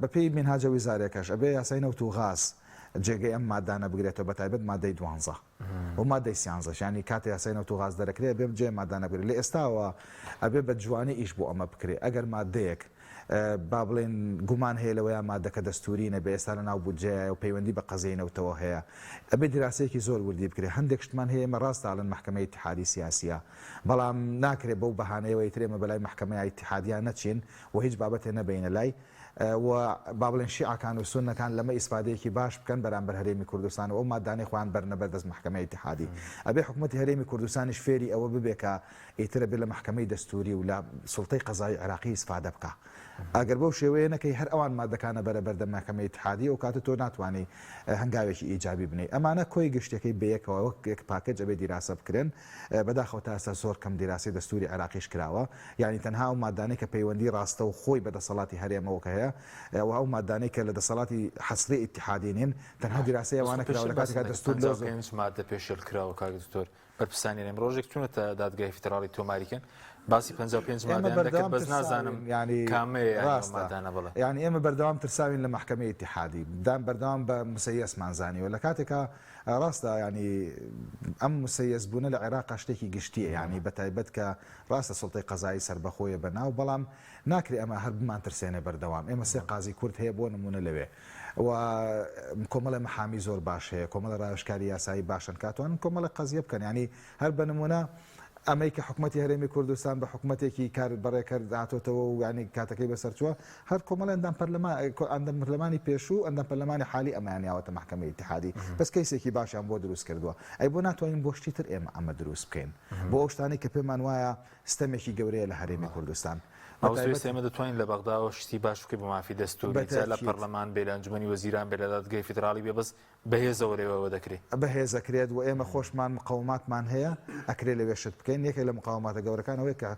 بەپێی مینهاجە ویزارەکەش ئەبێ یاسای نەوت و غاز جێگەی ئەم مادانە بگرێتەوە بەتایبەت مادەی دوانزە و مادەی سیانزەش یانی کاتێ یاسای نەوت و غاز دەرەکرێ ئەبێ جێ مادانە بگرێت لە ئێستاوە ئەبێ بە جوانی ئیش بۆ ئەمە بکرێ ئەگەر مادەیەک با بڵێن گومان هەیە لەوەیا مادەکە دەستوری نەبێ ئێستا لە ناو بودجەیە و پەیوەندی بە قەزیەی نەوتەوە هەیە ئەبێ دیراسەیەکی زۆر وردی بکرێ هەندێک شتمان هەیە ئێمە ڕاستە ئەڵێن مەحکەمەی ئیتیحادی سیاسیە بەڵام ناکرێ بەو بەهانەیەوە ئیتر ئێمە بەلای مەحکەمەی ئیتیحادیا نەچین و هیچ بابەتێ نەبەینە لای و با بڵێین شیعەکان و سوننەکان لەمە ئیسفادەیەکی باش بکەن بەرامبەر هەرێمی کوردستان و ئەو مادانەی خۆیان بەرنە بەر دەست مەحکەمەی ئیتیحادی. ئەبێ حکومەتی هەرێمی کوردستانیش فێری ئەوە ببێ کە ئیتر ئەبێ لە مەحکەمەی دەستووری و لە سوڵتەی قەزایی عێراقی ئیسفادە بکا. ئەگەر بەو شێوەیە نەکەی هەر ئەوان مادەکان ئەبەرە بەردەم مەحکەمەی ئیتیحادی ئەو کاتە تۆ ناتوانی هەنگاوێکی ئیجابی بنێی. ئەمانە کۆی گشتیەکەی بەیەکەوە وەک یەک package ئەبێ دیراسە بکرێن. بەداخەوە تا ئێستا زۆر کەم دیراسەی دەستووری عێراقیش کراوە، یانی تەنها ئەو مادانەی کە پەیوەندی ڕاستەوخۆی بە دەسەڵاتی هەرێمەوە کە هەیە و ئەو مادانەی کە لە دەسەڵاتی حەسری ئیتیحادی نین تەنها باش دیراسەی بەس خۆ ئەوانە کراوە پێشتر لە باست کاتێکا نەکرد دەستوور لەو زۆر 55 مادە پێشێل کراوە کاک دکتۆر بەرپرسانی هەرێم ڕۆژێک چوونەتە دادگای فیدراڵی تۆماری کەن باسی 55 ئێمە مادەیان دەکرد بەردەوام بەس نازانم ترساوین یانی کامەیە یانی ئەو ڕاستە مادانە بەڵێ یانی ئێمە بەردەوام ترساوین لە مەحکەمەی ئیتیحادی دام بەردەوام بە مسەیەسمان زانیوە لە کاتێکا ڕاستە یانی ئەم مسەیەس بوونە لە عێراقا شتێکی گشتییە یانی بە تایبەت کە ڕاستە سوڵتەی قەزایی سەربەخۆیە بە ناو بەڵام ناکرێ ئەمە هەر بمانترسێنێ بەردەوام ئێمە سێ قازی کورد هەیە بۆ نموونە لەوێ. و کۆمەڵێ محامی زۆر باش هەیە، کۆمەڵێ ڕاوێژکاری یاسایی باشن کە ئەتوانن کۆمەڵێ قەزیە بکەن، یانی هەر بە نموونە ئەمەی کە حکومەتی هەرێمی کوردستان بە حکومەتێکی کار بەڕێکەر هاتۆتەوە و یانی کاتەکەی بەسەرچووە، هەر کۆمەڵێ ئەندام پەرلەمان ئەندام پەرلەمانی پێشوو ئەندام پەرلەمانی حالی ئەمەیان یاوەتە مەحکەمەی ئیتیحادی بەس کەیسێکی باشیان بۆ دروست کردووە، ئەی بۆ ناتوانین بۆ شتی تر ئێمە ئەمە دروست بکەین؟ بۆ ئەو شتانەی کە پێمان وایە ستەمێکی گەورەیە لە هەرێمی کوردستان. بەتایبەت ئێمە دەتوانین لە بەغداوە شتی باش بکەین بۆ مافی دەستووری، جا لە پەرلەمان بێ، لە ئەنجومەنی وەزیران بێ، لە دادگای فیدراڵی بێ، بەس بەهێزەوە لەوێوە دەکرێ. بەهێز ئەکرێت و ئێمە خۆشمان مقاوماتمان هەیە، ئەکرێ لەوێ شت بکەین. یەکێک لە مقاوماتە گەورەکان ئەوەیە کە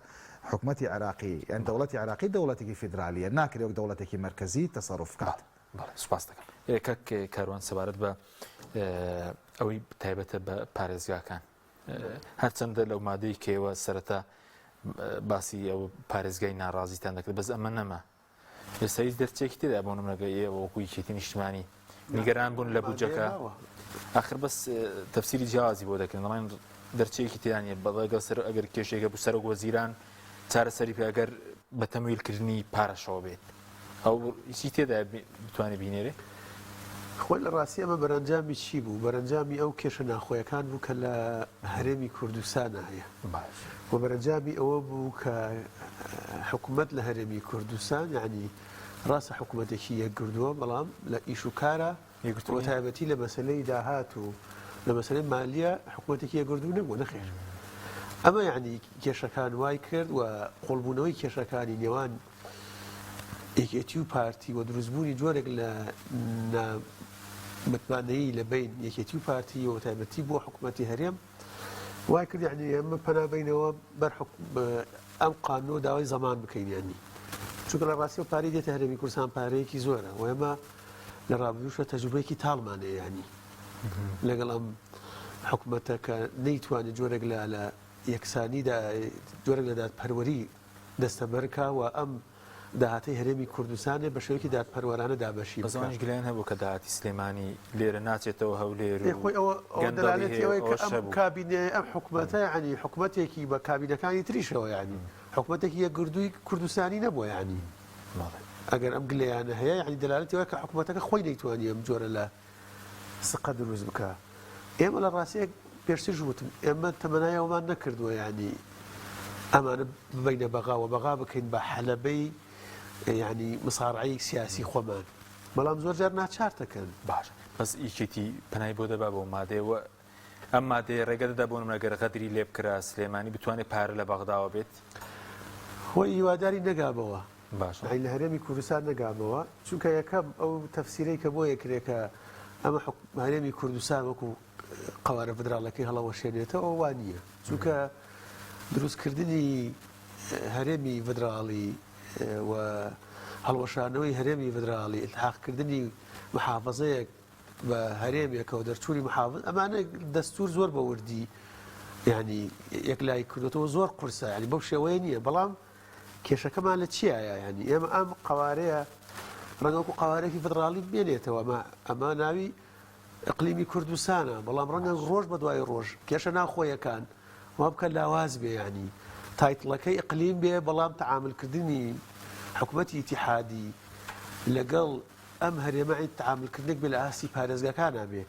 حکومەتی عێراقی، یان دەوڵەتی عێراقی دەوڵەتێکی فیدرالییە، ناکرێ وەک دەوڵەتێکی مەرکەزی تەسەروف بکات. بەڵێ سوپاس دەکەم. کاک کاروان سەبارەت بە ئەوەی تایبەتە بە پارێزگاکان، هەرچەندە لەو مادەی کەوە سەرەتا باسی ئەو پارێزگای ناڕازیتان دەکرد بەس ئەمە نەما ئێستا هیچ دەرچێکی تێدا بۆ نمونەگە ئێوە وەکو یەکێتی نیشتمانی نیگەران بوون لە بودجەکە آخر بەس تەفسیری جیاوازی بۆ دەکەن دەڵێن دەرچەیەکی تێدا نیە بەڵێگە سەر ئەگەر کێشێکە بوو سەرۆک وەزیران چارەسەری پێ ئەگەر بە تەمویلکردنی پارەشەوە بێت ئەو هیچی تێدا بتوانێت بینێرێ؟ خۆی لە ڕاستی ئەمە بەرەنجامی چی بوو؟ بەرەنجامی ئەو کێشە ناخۆیەکان بوو کە لە هەرێمی کوردستانا هەیە باش. و بەرەنجامی ئەوە بوو کە حکومەت لە هەرێمی کوردستان یانی ڕاستە حکومەتێکی یەکگردووە بەڵام لە ئیش و کارا یەکگرتوو بە نییە؟ تایبەتی لە مەسەلەی داهات و لە مەسەلەی مالیە حکومەتێکی یەکگردوو نەبووە نەخێر ئەمە یانی کێشەکان وای کرد و قوڵبوونەوەی کێشەکانی نێوان یەکێتی و پارتی و دروستبوونی جۆرێک لە نا متمانەیی لە بین یەکێتی و پارتی و تایبەتی بۆ حکوومەتی هەرێم وای کرد یعنی ئێمە پەنا بینەوە بەر ئەم قانون و داوای زەمان بکەین یعنی چونکە لە ڕاستی و پارەی دێتە هەرێمی کوردستان پارەیەکی زۆرە و ئێمە لە ڕابردووشە تەجروبەیەکی تاڵمان هەیە یعنی لەگەڵ ئەم حکومەتە کە نەیتوانێت جۆرێک لە لە یەکسانیدا جۆرێک لە دادپەروەری دەستەبەر کا و ئەم داهاتەی هەرێمی کوردستانێ بە شێوەیەکی دادپەروەرانە دابەشی بەس بکا. ئەوانیش گلەیان هەبوو کە داهاتی سلێمانی لێرە ناچێتەوە هەولێر ئێ و خۆی ئەوە ئەوە گەندەڵی دەلالەتی هەیە و ئەوەیە کە ئەوەش ئەم هەبوو. کابینەیە ئەم حکومەتە یەعنی حکومەتێکی بە کابینەکانی تریشەوە یەعنی حکومەتێکی یەکگرتووی کوردستانی نەبووە یەعنی بەڵێ. ئەگەر ئەم گلەیانە هەیە یەعنی دەلالەتی ئەوەیە کە حکومەتەکە خۆی نەیتوانی ئەم جۆرە لە سقە دروست بکا. ئێمە لە ڕاستییەک پێشتریش وتم ئێمە تەمەنای ئەوەمان نەکردووە یانی ئەمانە ببەینە بەغا و بەغا بکەین بە حەلەبەی یانی مسارعەی سیاسی خۆمان بەڵام زۆر جار ناچار دەکەن. باشە بەس یەکێتی پەنای بۆ دەبا بۆ مادەیە و ئەم مادەیە ڕێگە دەدا بۆ نمونە گەر غەدری لێ بکرا سلێمانی بتوانێت پارە لە بەغداوە بێت؟ خۆی هیواداری نەگامەوە. باشە. یانی لە هەرێمی کوردستان نەگامەوە چونکە یەکەم ئەو تەفسیرەی کە بۆ یەکرێ کە ئەمە هەرێمی کوردستان وەکو قەوارە فدراڵەکەی هەڵەوەشێنێتەوە وا نییە چونکە دروستکردنی هەرێمی فدراڵی و هەڵوەشانەوەی هەرێمی فدراڵی التحاقکردنی محافظەیەک بە هەرێمێکەوە دەرچوونی محافظ ئەمانە دەستور زۆر بە وردی ینی یەکلای کردوەوە زۆر قورسە ینی بەو شێوەیە نییە بەڵام کێشەکەمان لە چیایە ینی ئێمە ئەم قوارەیە ڕەنگە وەکو قوارێکی فدراڵی بمێنێتەوە ئەمە ئەمە ناوی ئەقلیمی کوردستانە بەڵام ڕەنگە ڕۆژ بە دوای ڕۆژ کێشە ناوخۆیەکان وا بکە لاواز بێ ینی title ەکەی ئەقلیم بێ بەڵام تعاملکردنی حکوومەتی ئیتیحادی لەگەڵ ئەم هەرێمە عەین تەعامولکردنێک بێ لە ئاستی پارێزگاکانا بێ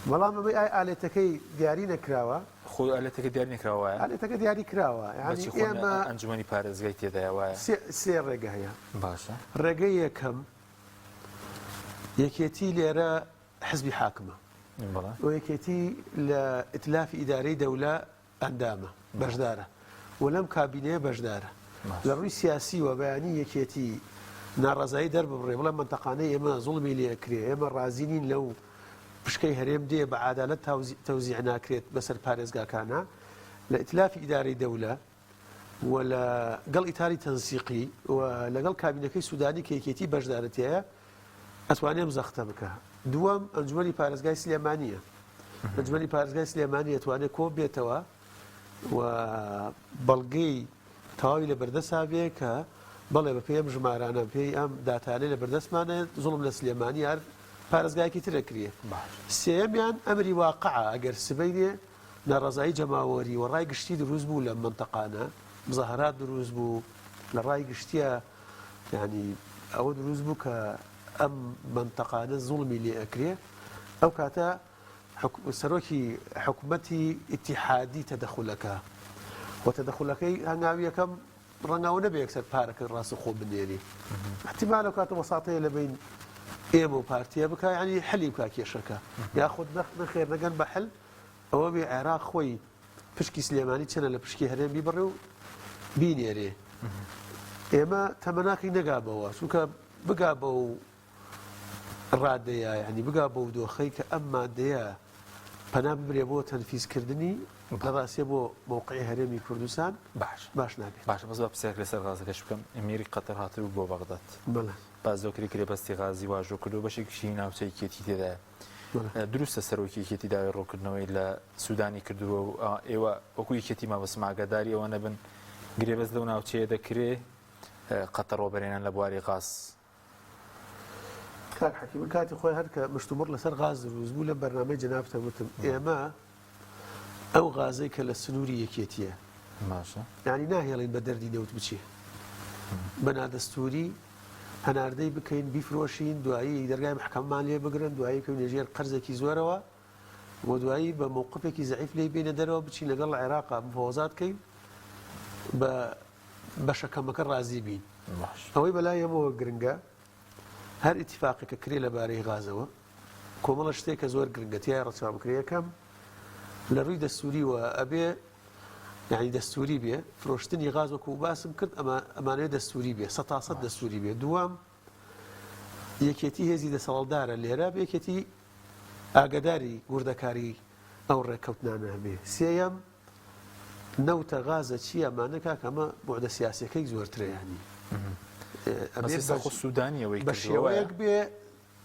بەڵام ئەمەی ئای ئالێتەکەی دیاری نەکراوە. خۆ ئالێتەکە دیاری نەکراوە وایە؟ ئالێتەکە دیاری کراوە یانی بەچی خۆ ئێمە ئەنجومەنی پارێزگای تێدایە وایە؟ سێ سێ ڕێگە هەیە. باشە. ڕێگەی یەکەم یەکێتی لێرە حزبی حاکمە بەڵێ. و یەکێتی لە ئیتلافی ئیدارەی دەولە ئەندامە، بەشدارە و لەم کابینەیە بەشدارە. لە ڕووی سیاسیوە بەیانی یەکێتی ناڕەزایی دەرببڕێ بڵێ مەنتەقانەی ئێمە زوڵمی لێ ئەکرێ، ئێمە ڕازی نین لەو پشکەی هەرێم دێ بە عادالەت تەوزیع ناکرێت بەسەر پارێزگاکانا، لە ئیتلافی ئیدارەی دەولە و لە گەڵ ئیتاری تەنسیقی و لەگەڵ کابینەکەی سودانی کە یەکێتی بەشدارە تیایا ئەتوانێ ئەم زەختە بکا. دووەم، ئەنجومەنی پارێزگای سلێمانییە. ئەنجومەنی پارێزگای سلێمانی ئەتوانێ کۆ بێتەوە و بەڵگەی تەواوی لە بەردەسا بێ کە بەڵێ بەپێی ئەم ژمارانە پێی ئەم داتانەی لە بەردەستمانە زوڵم لە سلێمانی هەر پارێزگایەکی تر ئەکرێ. سێیەمیان ئەمری واقعە ئەگەر سبەینێ ناڕەزایی جەماوەری و ڕای گشتی دروست بوو لەم مەنتەقانە، مزاهەرات دروست بوو لە ڕای گشتیە یانی ئەوە دروست بوو کە. ئەم مەنتەقانە زوڵمی لێ ئەکرێ ئەو کاتە سەرۆکی حکومەتی ئیتیحادی تەدەخول ئەکا و تەدەخولەکەی هەنگاوی یەکەم ڕەنگە ئەوە نەبێ یەکسەر پارەکە ڕاستەوخۆ بنێری احتیمال ئەو کاتە وەساتەیە لە بین ئێمە و پارتیە بکا یعنی حلی بکا کێشەکە یاخود نەخێر نەگەن بە حل ئەوە بێ عێراق خۆی پشکی سلێمانی چەنە لە پشکی هەرێم بیبڕێ و بینێرێ ئێمە تەمەناکەی نەگا بەوە چونکە بگا بەو ڕادەیە یعنی بگا بەو دۆخەی کە ئەم مادەیە پەنا ببرێ بۆ تەنفیزکردنی لە ڕاستیە بۆ مەوقعی هەرێمی کوردستان باش باش نابێت. باشە بەس با پرسیارێک لەسەر غازەکەش بکەم ئەمیری قەتەر هاتبوو بۆ بەغداد بەڵێ. باس لەوە کرا گرێبەستی غازی واژۆ کردووە بەشێکیشی ناوچەی یەکێتی تێدایە دروستە سەرۆکی یەکێتی داوای ڕوونکردنەوەی لە سوودانی کردووە و ئێوە وەکو یەکێتی مەبەستم ئاگاداری ئەوە نەبن گرێبەست لەو ناوچەیە دەکرێ قەتەر وەبەرهێنان لە بواری غاز کاک حەکیم من کاتی خۆی هەر کە مشتومڕ لەسەر غاز دروست بوو لە بەرنامەی جەنابتە وتم ئێمە ئەو غازەی کە لە سنووری یەکێتیە باشە یعنی ناهێڵین بە دەردی نەوت بچێ بە نادەستوری هەناردەی بکەین بیفرۆشین دوایی دەرگای محکەمەمان لێ بگرن دوایی بکەوینە ژێر قەرزێکی زۆرەوە و دوایی بە مەوقفێکی زەعیف لێی بێینە دەرەوە بچین لەگەڵ عێراقا مفاوەزات کەین بە بەشە کەمەکە ڕازی بین ئەوەی بەلای ئێمەوە گرنگە هەر ئیتیفاقێکە کرێ لەبارەی غازەوە کۆمەڵە شتێک کە زۆر گرنگە تیای ڕەچاو بکرێ یەکەم لە ڕووی دەستوریوە ئەبێ یعنی دەستوری بێ فرۆشتنی غاز وەکو باسم کرد ئەمە ئەمانەیە دەستوری بێ سەتاسەد دەستوری بێ دووەم یەکێتی هێزی دەسەڵدارە لێرە بێ یەکێتی ئاگداری وردەکاری ئەو ڕێککەوتنانە هەبێ سێیەم نەوتە غازە چییە ئەمانە کاکە ئەمە بوعدە سیاسیەکەی زۆرترە یانی ئەبێ خۆ سوودانی ئەوەی بە شێوەیەک بێ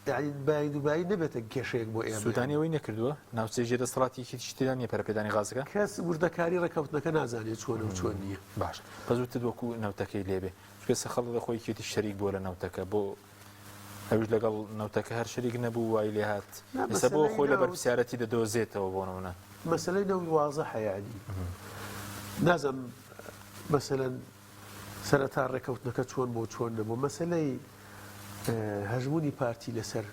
یعنی بای دوبایی نەبێتە کێشەیەک بۆ ئێمە سوودانی ئەوەی نەکردووە ناوچەی ژێر دەسەڵاتی یەکێتیش تێدا نییە پەرەپێدانی غازەکە کەس وردەکاری ڕێککەوتنەکە نازانێت چۆنە و چۆن نییە باش بەس وتت وەکو نەوتەکەی لێبێ چونکە ئێستا خەڵک لە خۆی یەکێتی شەریک بووە لە نەوتەکە بۆ ئەویش لەگەڵ نەوتەکە هەر شەریک نەبوو وای لێهات ئێستا بۆ خۆی لە بەرپرسیارەتی دەدۆزێتەوە بۆ نمونە. مەسەلەی نەوت وازحە یانی نازانم مەسەلەن سەرەتا ڕێکەوتنەکە چۆن بۆ چۆن نەبوو مەسەلەی هەژمونی پارتی لەسەر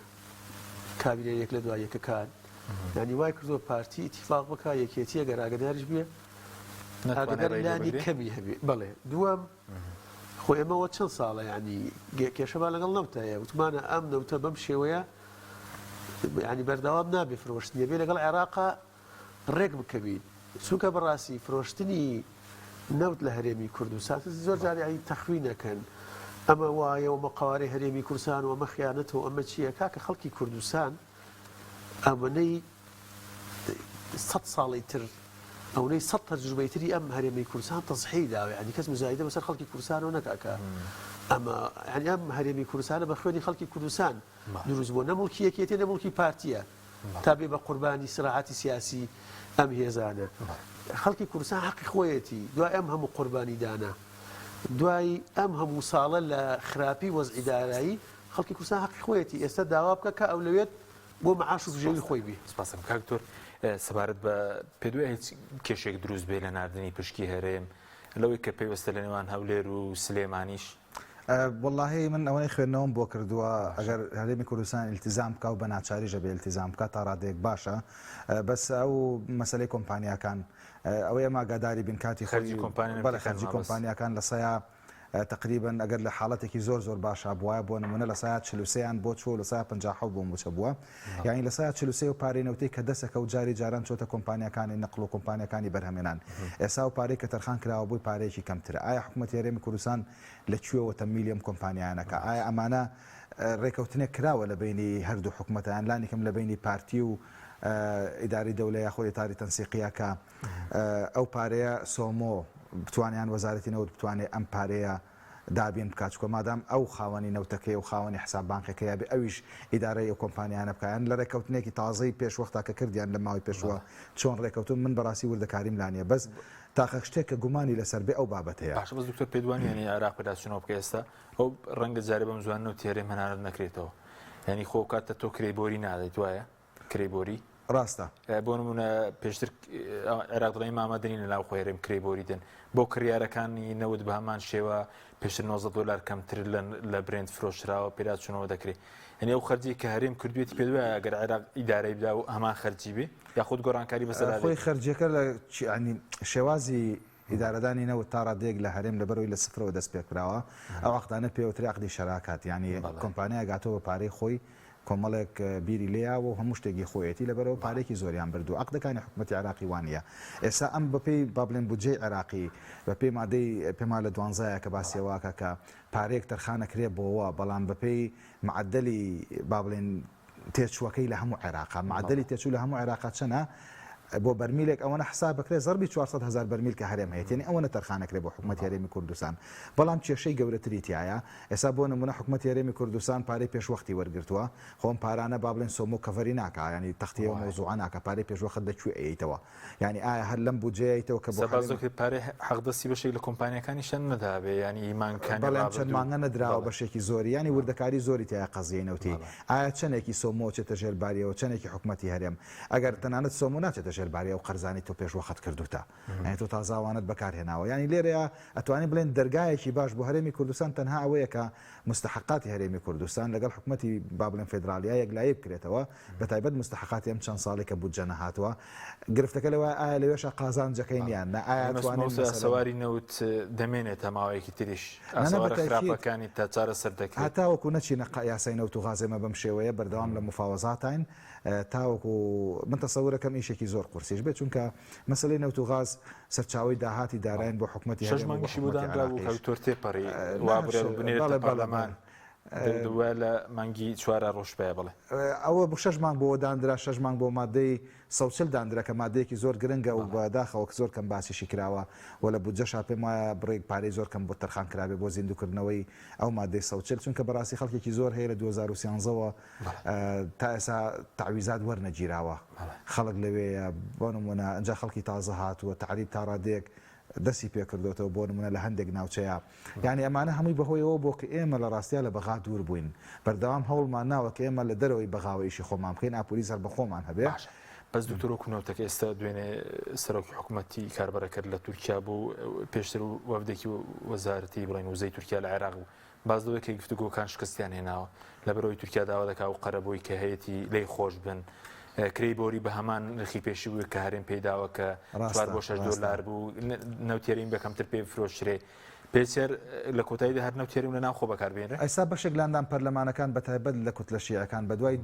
کابینە یەک لە دوای یەکەکان یانی وای کردووە پارتی ئیتیفاق بکا یەکێتی ئەگەر ئاگداریش بێ ئاگداری لانی کەمی هەبێ بەڵێ دووەم خۆ ئێمەوە چەند ساڵە یانی کێشەمان لەگەڵ نەوتە هەیە وتمانە ئەم نەوتە بەم شێوەیە ینی بەردەوام نابێ فرۆشتنی بێ لەگەڵ عێراقا ڕێک بکەوین چونکە بەڕاستی فرۆشتنی نەوت لە هەرێمی کوردستان زۆر جار یانی تەخوینەکەن ئەمە وایە و مەقوارەی هەرێمی کوردستان و ئەمە خیانەتە و ئەمە چییە کاکە خەڵکی کوردستان ئەوەنەی سەد ساڵی تر ئەونەی سەد تەجروبەی تری ئەم هەرێمی کوردستان تەزحی داوە یعنی کەس مزایدە بەسەر خەڵکی کوردستانەوە نەکا کە ئەمە یعنی ئەم هەرێمی کوردستانە بە خوێنی خەڵکی کوردستان دروست بووە نە مڵکی یەکێتی نە مڵکی پارتیە تا بێ بە قوربانی سراعاتی سیاسی ئەم هێزانە خەڵکی کوردستان حەقی خۆیەتی دوای ئەم هەموو قوربانی دانە دوای ئەم هەموو ساڵە لە خراپی وەزعی دارایی خەڵکی کوردستان حەقی خۆیەتی ئێستا داوا بکە کە ئەولەوێت بۆ معاش و بژێوی خۆی بێ. سپاسم کاک دکتۆر سەبارەت بە پێدوای هیچ کێشێک دروست بێ لە ناردنی پشکی هەرێم لەوەی کە پەیوەستە لە نێوان هەولێر و سلێمانیش؟ وەڵاهی من ئەوەی خوێندنەوەم بۆ کردووە ئەگەر هەرێمی کوردستان ئیلتیزام بکا و بە ناچاریش ئەبێ ئیلتیزام بکا تا ڕادەیەک باشە بەس ئەو مەسەلەی کۆمپانیاکان ئەوەی ئەم ئاگاداری بین کاتی خەرجی کۆمپانیا بەڵێ خەرجی کۆمپانیاکان لە سەیا تەقریبەن ئەگەر لە حاڵەتێکی زۆر زۆر باشا بوایە بۆ نمونە لە سایا 43 یان بۆ چووە لە سایا 57 بۆ موچە بووە یانی لە سایا 43 و پارەی نەوتەی کە دەسەکە و جاری جاران چۆتە کۆمپانیاکانی نەقل و کۆمپانیاکانی بەرهەمێنان ئێسا و پارەی کە تەرخان کراوە بۆی پارەیەکی کەمترە ئایا حکوومەتی هەرێمی کوردستان لە کوێوە تەمویلی ئەم کۆمپانیانەکە ئایا ئەمانە ڕێکەوتنێک کراوە لە بینی هەردوو حکوومەتیان لانیکەم لە بینی پارتی و ئیداری دەولە یاخۆ ئیتاری تەنسیقیە کە ئەو پارەیە سۆمۆ بتوانێ یان وەزارەتی نەوت بتوانێ ئەم پارەیە دابین بکات چونکە مادام ئەو خاوەنی نەوتەکەیە و خاوەنی حساب بانقەکەیە بێ ئەویش ئیدارەی ئەو کۆمپانیانە بکات یان لە ڕێککەوتنێکی تازەی پێشوەختا کە کردیان لە ماوەی پێشووە چۆن ڕێککەوتون من بەڕاستی وردەکاریم لا نییە بەس تاقە شتێک کە گومانی لەسەر بێ ئەو بابەتەیە. باشە بەس دکتۆر پێت وانیە یانی عێراق پێداچوونەوە بکە ئێستا ئەو ڕەنگە جارێ بەم زوان نەوتی هەرێم هەناردە نەکرێتەوە یانی خۆ کاتە تۆ کرێی بۆری نادەیت وایە؟ کرێی بۆری؟ ڕاستە. بۆ نمونە پێشتر عێراق دەڵێن ئێمە ئامادەنین لە ناوخۆ هەرێم کرێی بۆری دێن بۆ کڕیارەکانی نەوت بە هەمان شێوە پێشتر 90 دلار کەمتر لە برێنت فرۆشراوە پێداچوونەوە دەکرێت. یعنی ئەو خەرجی کە هەرێم کردوێتی پێ وایە ئەگەر عێراق ئیدارەی بدا و هەمان خەرجی بێ یاخود گۆڕانکاری بەسەردا خۆی خەرجیەکە لە ینی شێوازی ئیدارەدانی نەوت تا ڕادەیەک لە هەرێم لەبەرەوەی لە سفرەوە دەست پێکراوە ئەو عەقدانە پێوترێ عەقدی شەراکات یانی کۆمپانیا گاتەوە بە پارەی خۆی کۆمەڵێک بیری لێیاوە و هەموو شتێکی خۆیەتی لەبەرەوە پارێکی زۆریان بردوو عەقدەکانی حکومەتی عێراقی وانە ئێستا ئەم بەپێی با بڵێن بودجەی عێراقی بەپێی مادەی پێما لە دوانزایە کە باسیەوەکە کە پارەیەک تەرخانەکرێ بۆوە بەڵام بەپێی معدلی با بڵێن تێچووەکەی لە هەموو عێراقا معدلی تێچوو لە هەموو عێراقا چەنە بۆ بەرمیلێک ئەوەنە حساب بکرێت زەربی 400 هزار بەرمیل کە هەرێم هەیە یعنی ئەوەنە تەرخانەکرێ بۆ حکومەتی هەرێمی کوردستان بەڵام کێشەی گەورەتری تایە ئێستا بۆ نمونە حکومەتی هەرێمی کوردستان پارەی پێشوەختی وەرگرتووە خۆم پارانە با بڵێن سۆمۆ cover ی ناکا ینی تەختیەوە مەوزوعە ناکە پارەی پێشوەخت لە کوێ ئەیتەوە یانی ئایا هەر لەم بودجەیەیتەوە کە بۆ سەرباز هەرێم دەکرێت پارەی حەقدەستی بەشێک لە کۆمپانیاکانیشیان نەدابێ یانی ئی مانگەکانی بەڵێ ئەم چەند ڕابردوو مانگە نەدراوە بەڵێ بەشێکی زۆری یانی وردەکاری زۆری تیایە قەزیەی نەوتی بەڵێ. ئایا چەنێکی سۆمۆ چێتە ژێر باریەوە چەنێکی حکومەتی هەرێم ئەگەر تەنانەت سۆمۆ ناچێتە ژێر باری ئەو قەرزانەی تۆ پێش وەخت کردوتە یانی تۆ تازە ئەوانەت بەکار هێناوە یانی لێرەیا ئەتوانین بڵێن دەرگایەکی باش بۆ هەرێمی کوردستان تەنها ئەوەیە کە موستەحەقاتی هەرێمی کوردستان لەگەڵ حکومەتی با بڵێن فێدراڵیا یەکلایی بکرێتەوە بەتایبەت موستەحەقاتی ئەم چەند ساڵەی کە بودجە نەهاتووە، گرفتەکە لەوەیە ئایا لەوێشا قازانجەکەین یان نا، ئایا ئەتوانین مەسەلەن. ئاسەواری نەوت دەمێنێتە ماوەیەکی تریش، ئاسەوارە خراپەکانی تا چارەسەر دەکرێت. هەتاوەکو نەچینە یاسای نەوت و غاز ئێمە بەم شێوەیە بەردەوام لە موفاوەزاتاین تاوەکو من تەسەورەکەم ئیشێکی زۆر قورسیش بێت، چونکە مەسەلەی نەوت و غاز سەرچاوەی داهاتی داراین بۆ حکومەتی شەش هەرێم و بۆ مانگیشی بۆ حکومەتی دانرابوو عێراقیش. کاک دکتۆر تێپەڕی وا بڕیار بوو بنێرێتە پەرلەمان. دوای لە مانگی چوارا ڕۆژ پایە بەڵێ. ئەوە بۆ شەش مانگ بۆ داندرا شەش مانگ بۆ مادەی 140 داندرا کە مادەیەکی زۆر گرنگە و بەداخەوە زۆر کەم باسیشی کراوە و لە بودجەشا پێم وایە بڕێک پارەی زۆر کەم بۆ تەرخان کرابێ بۆ زیندووکردنەوەی ئەو مادەی 140 چونکە بەڕاستی خەڵکێکی زۆر هەیە لە 2013ەوە تا ئێستا تەعویزات وەرنەگیراوە خەڵک لەوێیە بۆ نمونە ئەنجا خەڵکی تازە هاتووە تەعریب تا ڕادەیەک دەستی پێکردۆتەوە بۆ نمونە لە هەندێک ناوچەیا یانی ئەمانە هەمووی بەهۆیەوە بۆ کە ئێمە لە ڕاستیا لە بەغا دوور بووین بەردەوام هەوڵمان ناوە کە ئێمە لە دەرەوەی بەغاوە ئیشی خۆمان بکەین ئاپوری سەربەخۆمان هەبێ. باشە بەس دکتۆر وەکو نەوتەکە ئێستا دوێنێ سەرۆکی حکوومەتی کاربەرەکەر لە تورکیا بوو پێشتر وەفدێکی وەزارەتی بڵێن وزەی تورکیا لە عێراق بوو باس لەوەی کە گفتوگۆکان شکستیان هێناوە لەبەرئەوەی تورکیا داوا دەکا و قەرەبووی کە هەیەتی لێی خۆش بن کرێی بۆری بە هەمان نرخی پێشی بوو کە هەرێم پێی داوە کە چوار بۆ شەش دۆلار بوو نەوتی هەرێم بە کەمتر پێ بفرۆشرێ پێچەر لە کۆتاییدا هەر نەوتی هەرێم لە ناوخۆ بەکاربێنرێ. ئێستا بەشێک لە ئەندام پەرلەمانەکان بە تایبەت لە کوتلە شیعەکان بە دوای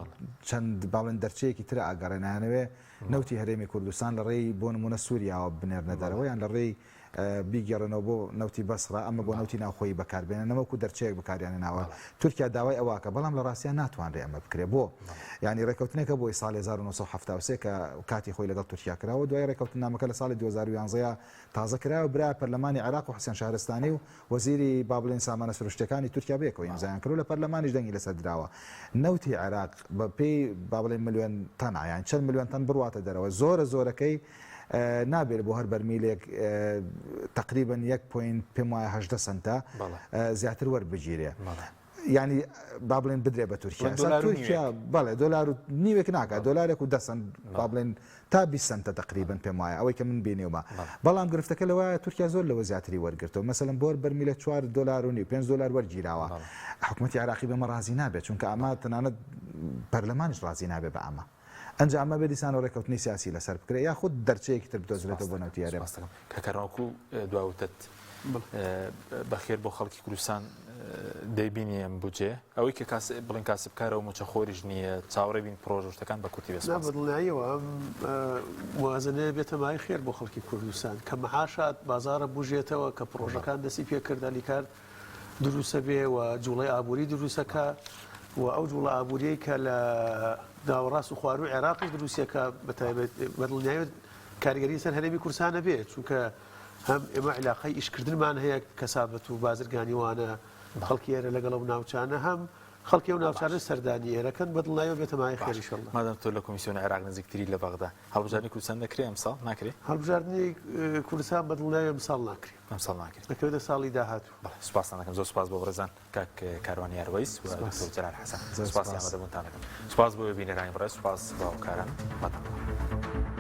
چەند باڵێن دەرچەیەکی ترا ئەگەڕێن ئەیانەوێ نەوتی هەرێمی کوردستان لە ڕێی بۆ نموونە سووریاوە بنێرنە دەرەوە یان لە ڕێی بیگێڕنەوە بۆ نەوتی بەسڕە، ئەمە بۆ نەوتی ناوخۆیی بەکاربێنن، نە وەکو دەرچەیەک بەکاریان هێناوە، تورکیا داوای ئەوە ئەکا، بەڵام لە ڕاستیا ناتوانرێ ئەمە بکرێ، بۆ؟ یانی ڕێکەوتنێک هەبوو ساڵی 1973 کە کاتی خۆی لەگەڵ تورکیا کراوە، دوای ڕێکەوتننامەکە لە ساڵی 2011 تازە کرایەوە، برایە پەرلەمانی عێراق و حسێن شەهرستانی و وەزیری با بڵێین سامانە سروشتیەکانی تورکیا بەیەکەوە ئیمزایان کرد و لە پەرلەمانیش دەنگی لەسەر دراوە. نەوتی عێراق بە پێی با بڵێین ملیۆن تەنە یان چەند ملیۆن تەن بڕواتە دەرەوە، زۆرە زۆرەکەی نابێت بۆ هەر بەرمیلێک تەقریبەن یەک point پێم وایە 18 سەنتە زیاتر وەربگیرێ. ینی با بڵێن بدرێ بە تورکیا تورکیا بەڵێ دۆلار و نیوێک ناکات دۆلارێک و دەسەن با بڵێن تا 20 سنتە تقریبا پێم وایە ئەوەی کە من بینیومە بەڵام گرفتەکە لەوە تورکیا زۆر لەوە زیاتری وەرگرتەوە مەسەلەن بۆر بەرمیلە 4 دۆلار و نیو 5 دۆلار وەرگیراوە حکوومەتی عراقی بەمە ڕازی نابێت چونکە ئەمە تەنانەت پەرلەمانیش ڕازی نابێت بە ئەمە ئەنجا ئەمە بێ دیسانەوە ڕێکەوتنی سیاسی لەسەر بکرێ یاخود دەرچەیەکی تر بدۆزرێتەوە بۆ نەوتی هەرێم. سپاس دەکەم کاک کاروان وەکو دوا وتت بەخێر بۆ خەڵکی کوردستان دەیبینی ئەم بودجەیە ئەوەی کە کاس بڵێن کاسبکارە و مووچەخۆریش نییە چاوەڕێ بین پرۆژە و شتەکان بە کورتی بێ نا سپاس. بە دڵنیاییەوە ئەم موازنەیە بێتە مایەی خێر بۆ خەڵکی کوردستان کە مەعاشات بازاڕە بوژێتەوە کە پڕۆژەکان دەستی پێکرد هەلیکار دروسەبێ و جوڵەی ئابووری دروسەکا و ئەو جوڵە ئابووریەی کە لە ناوەڕاست و خواروو عێراقیش دروسیەکە بە تایبەت بە دڵنیایی کاریگەری سەر هەرێمی کوردستان ئەبێ چونکە هەم ئێمە عیلاقەی ئیشکردنمان هەیە کەسابەت و بازرگانی وانە خەڵکی ئێرە لەگەڵ ئەو ناوچانە هەم خەڵکی ئەو ناوچانە سەردانی ئێرەکەن بە دڵنیایەوە بێتە مایەی خێر باش ئیشەڵڵا. مادام تۆ لە کۆمیسیۆنی عێراق نزیکتری لە بەغدا هەڵبژاردنی کوردستان دەکرێ ئەمساڵ ناکرێ؟ هەڵبژاردنی کوردستان بە دڵنیایەوە ئەمساڵ ناکرێ. ئەمساڵ ناکرێت. دەکەوێتە ساڵی داهاتوو. بەڵێ سوپاستان دەکەم زۆر سوپاس بۆ بەڕێزان کاک کاروان یاروەیس و دکتۆر جەلال حەسەن سوپاسی ئامادەبوونتان دەکەم سوپاس بۆ بینەرانی بەڕێز سوپاس بۆ هاوکاران بەتان.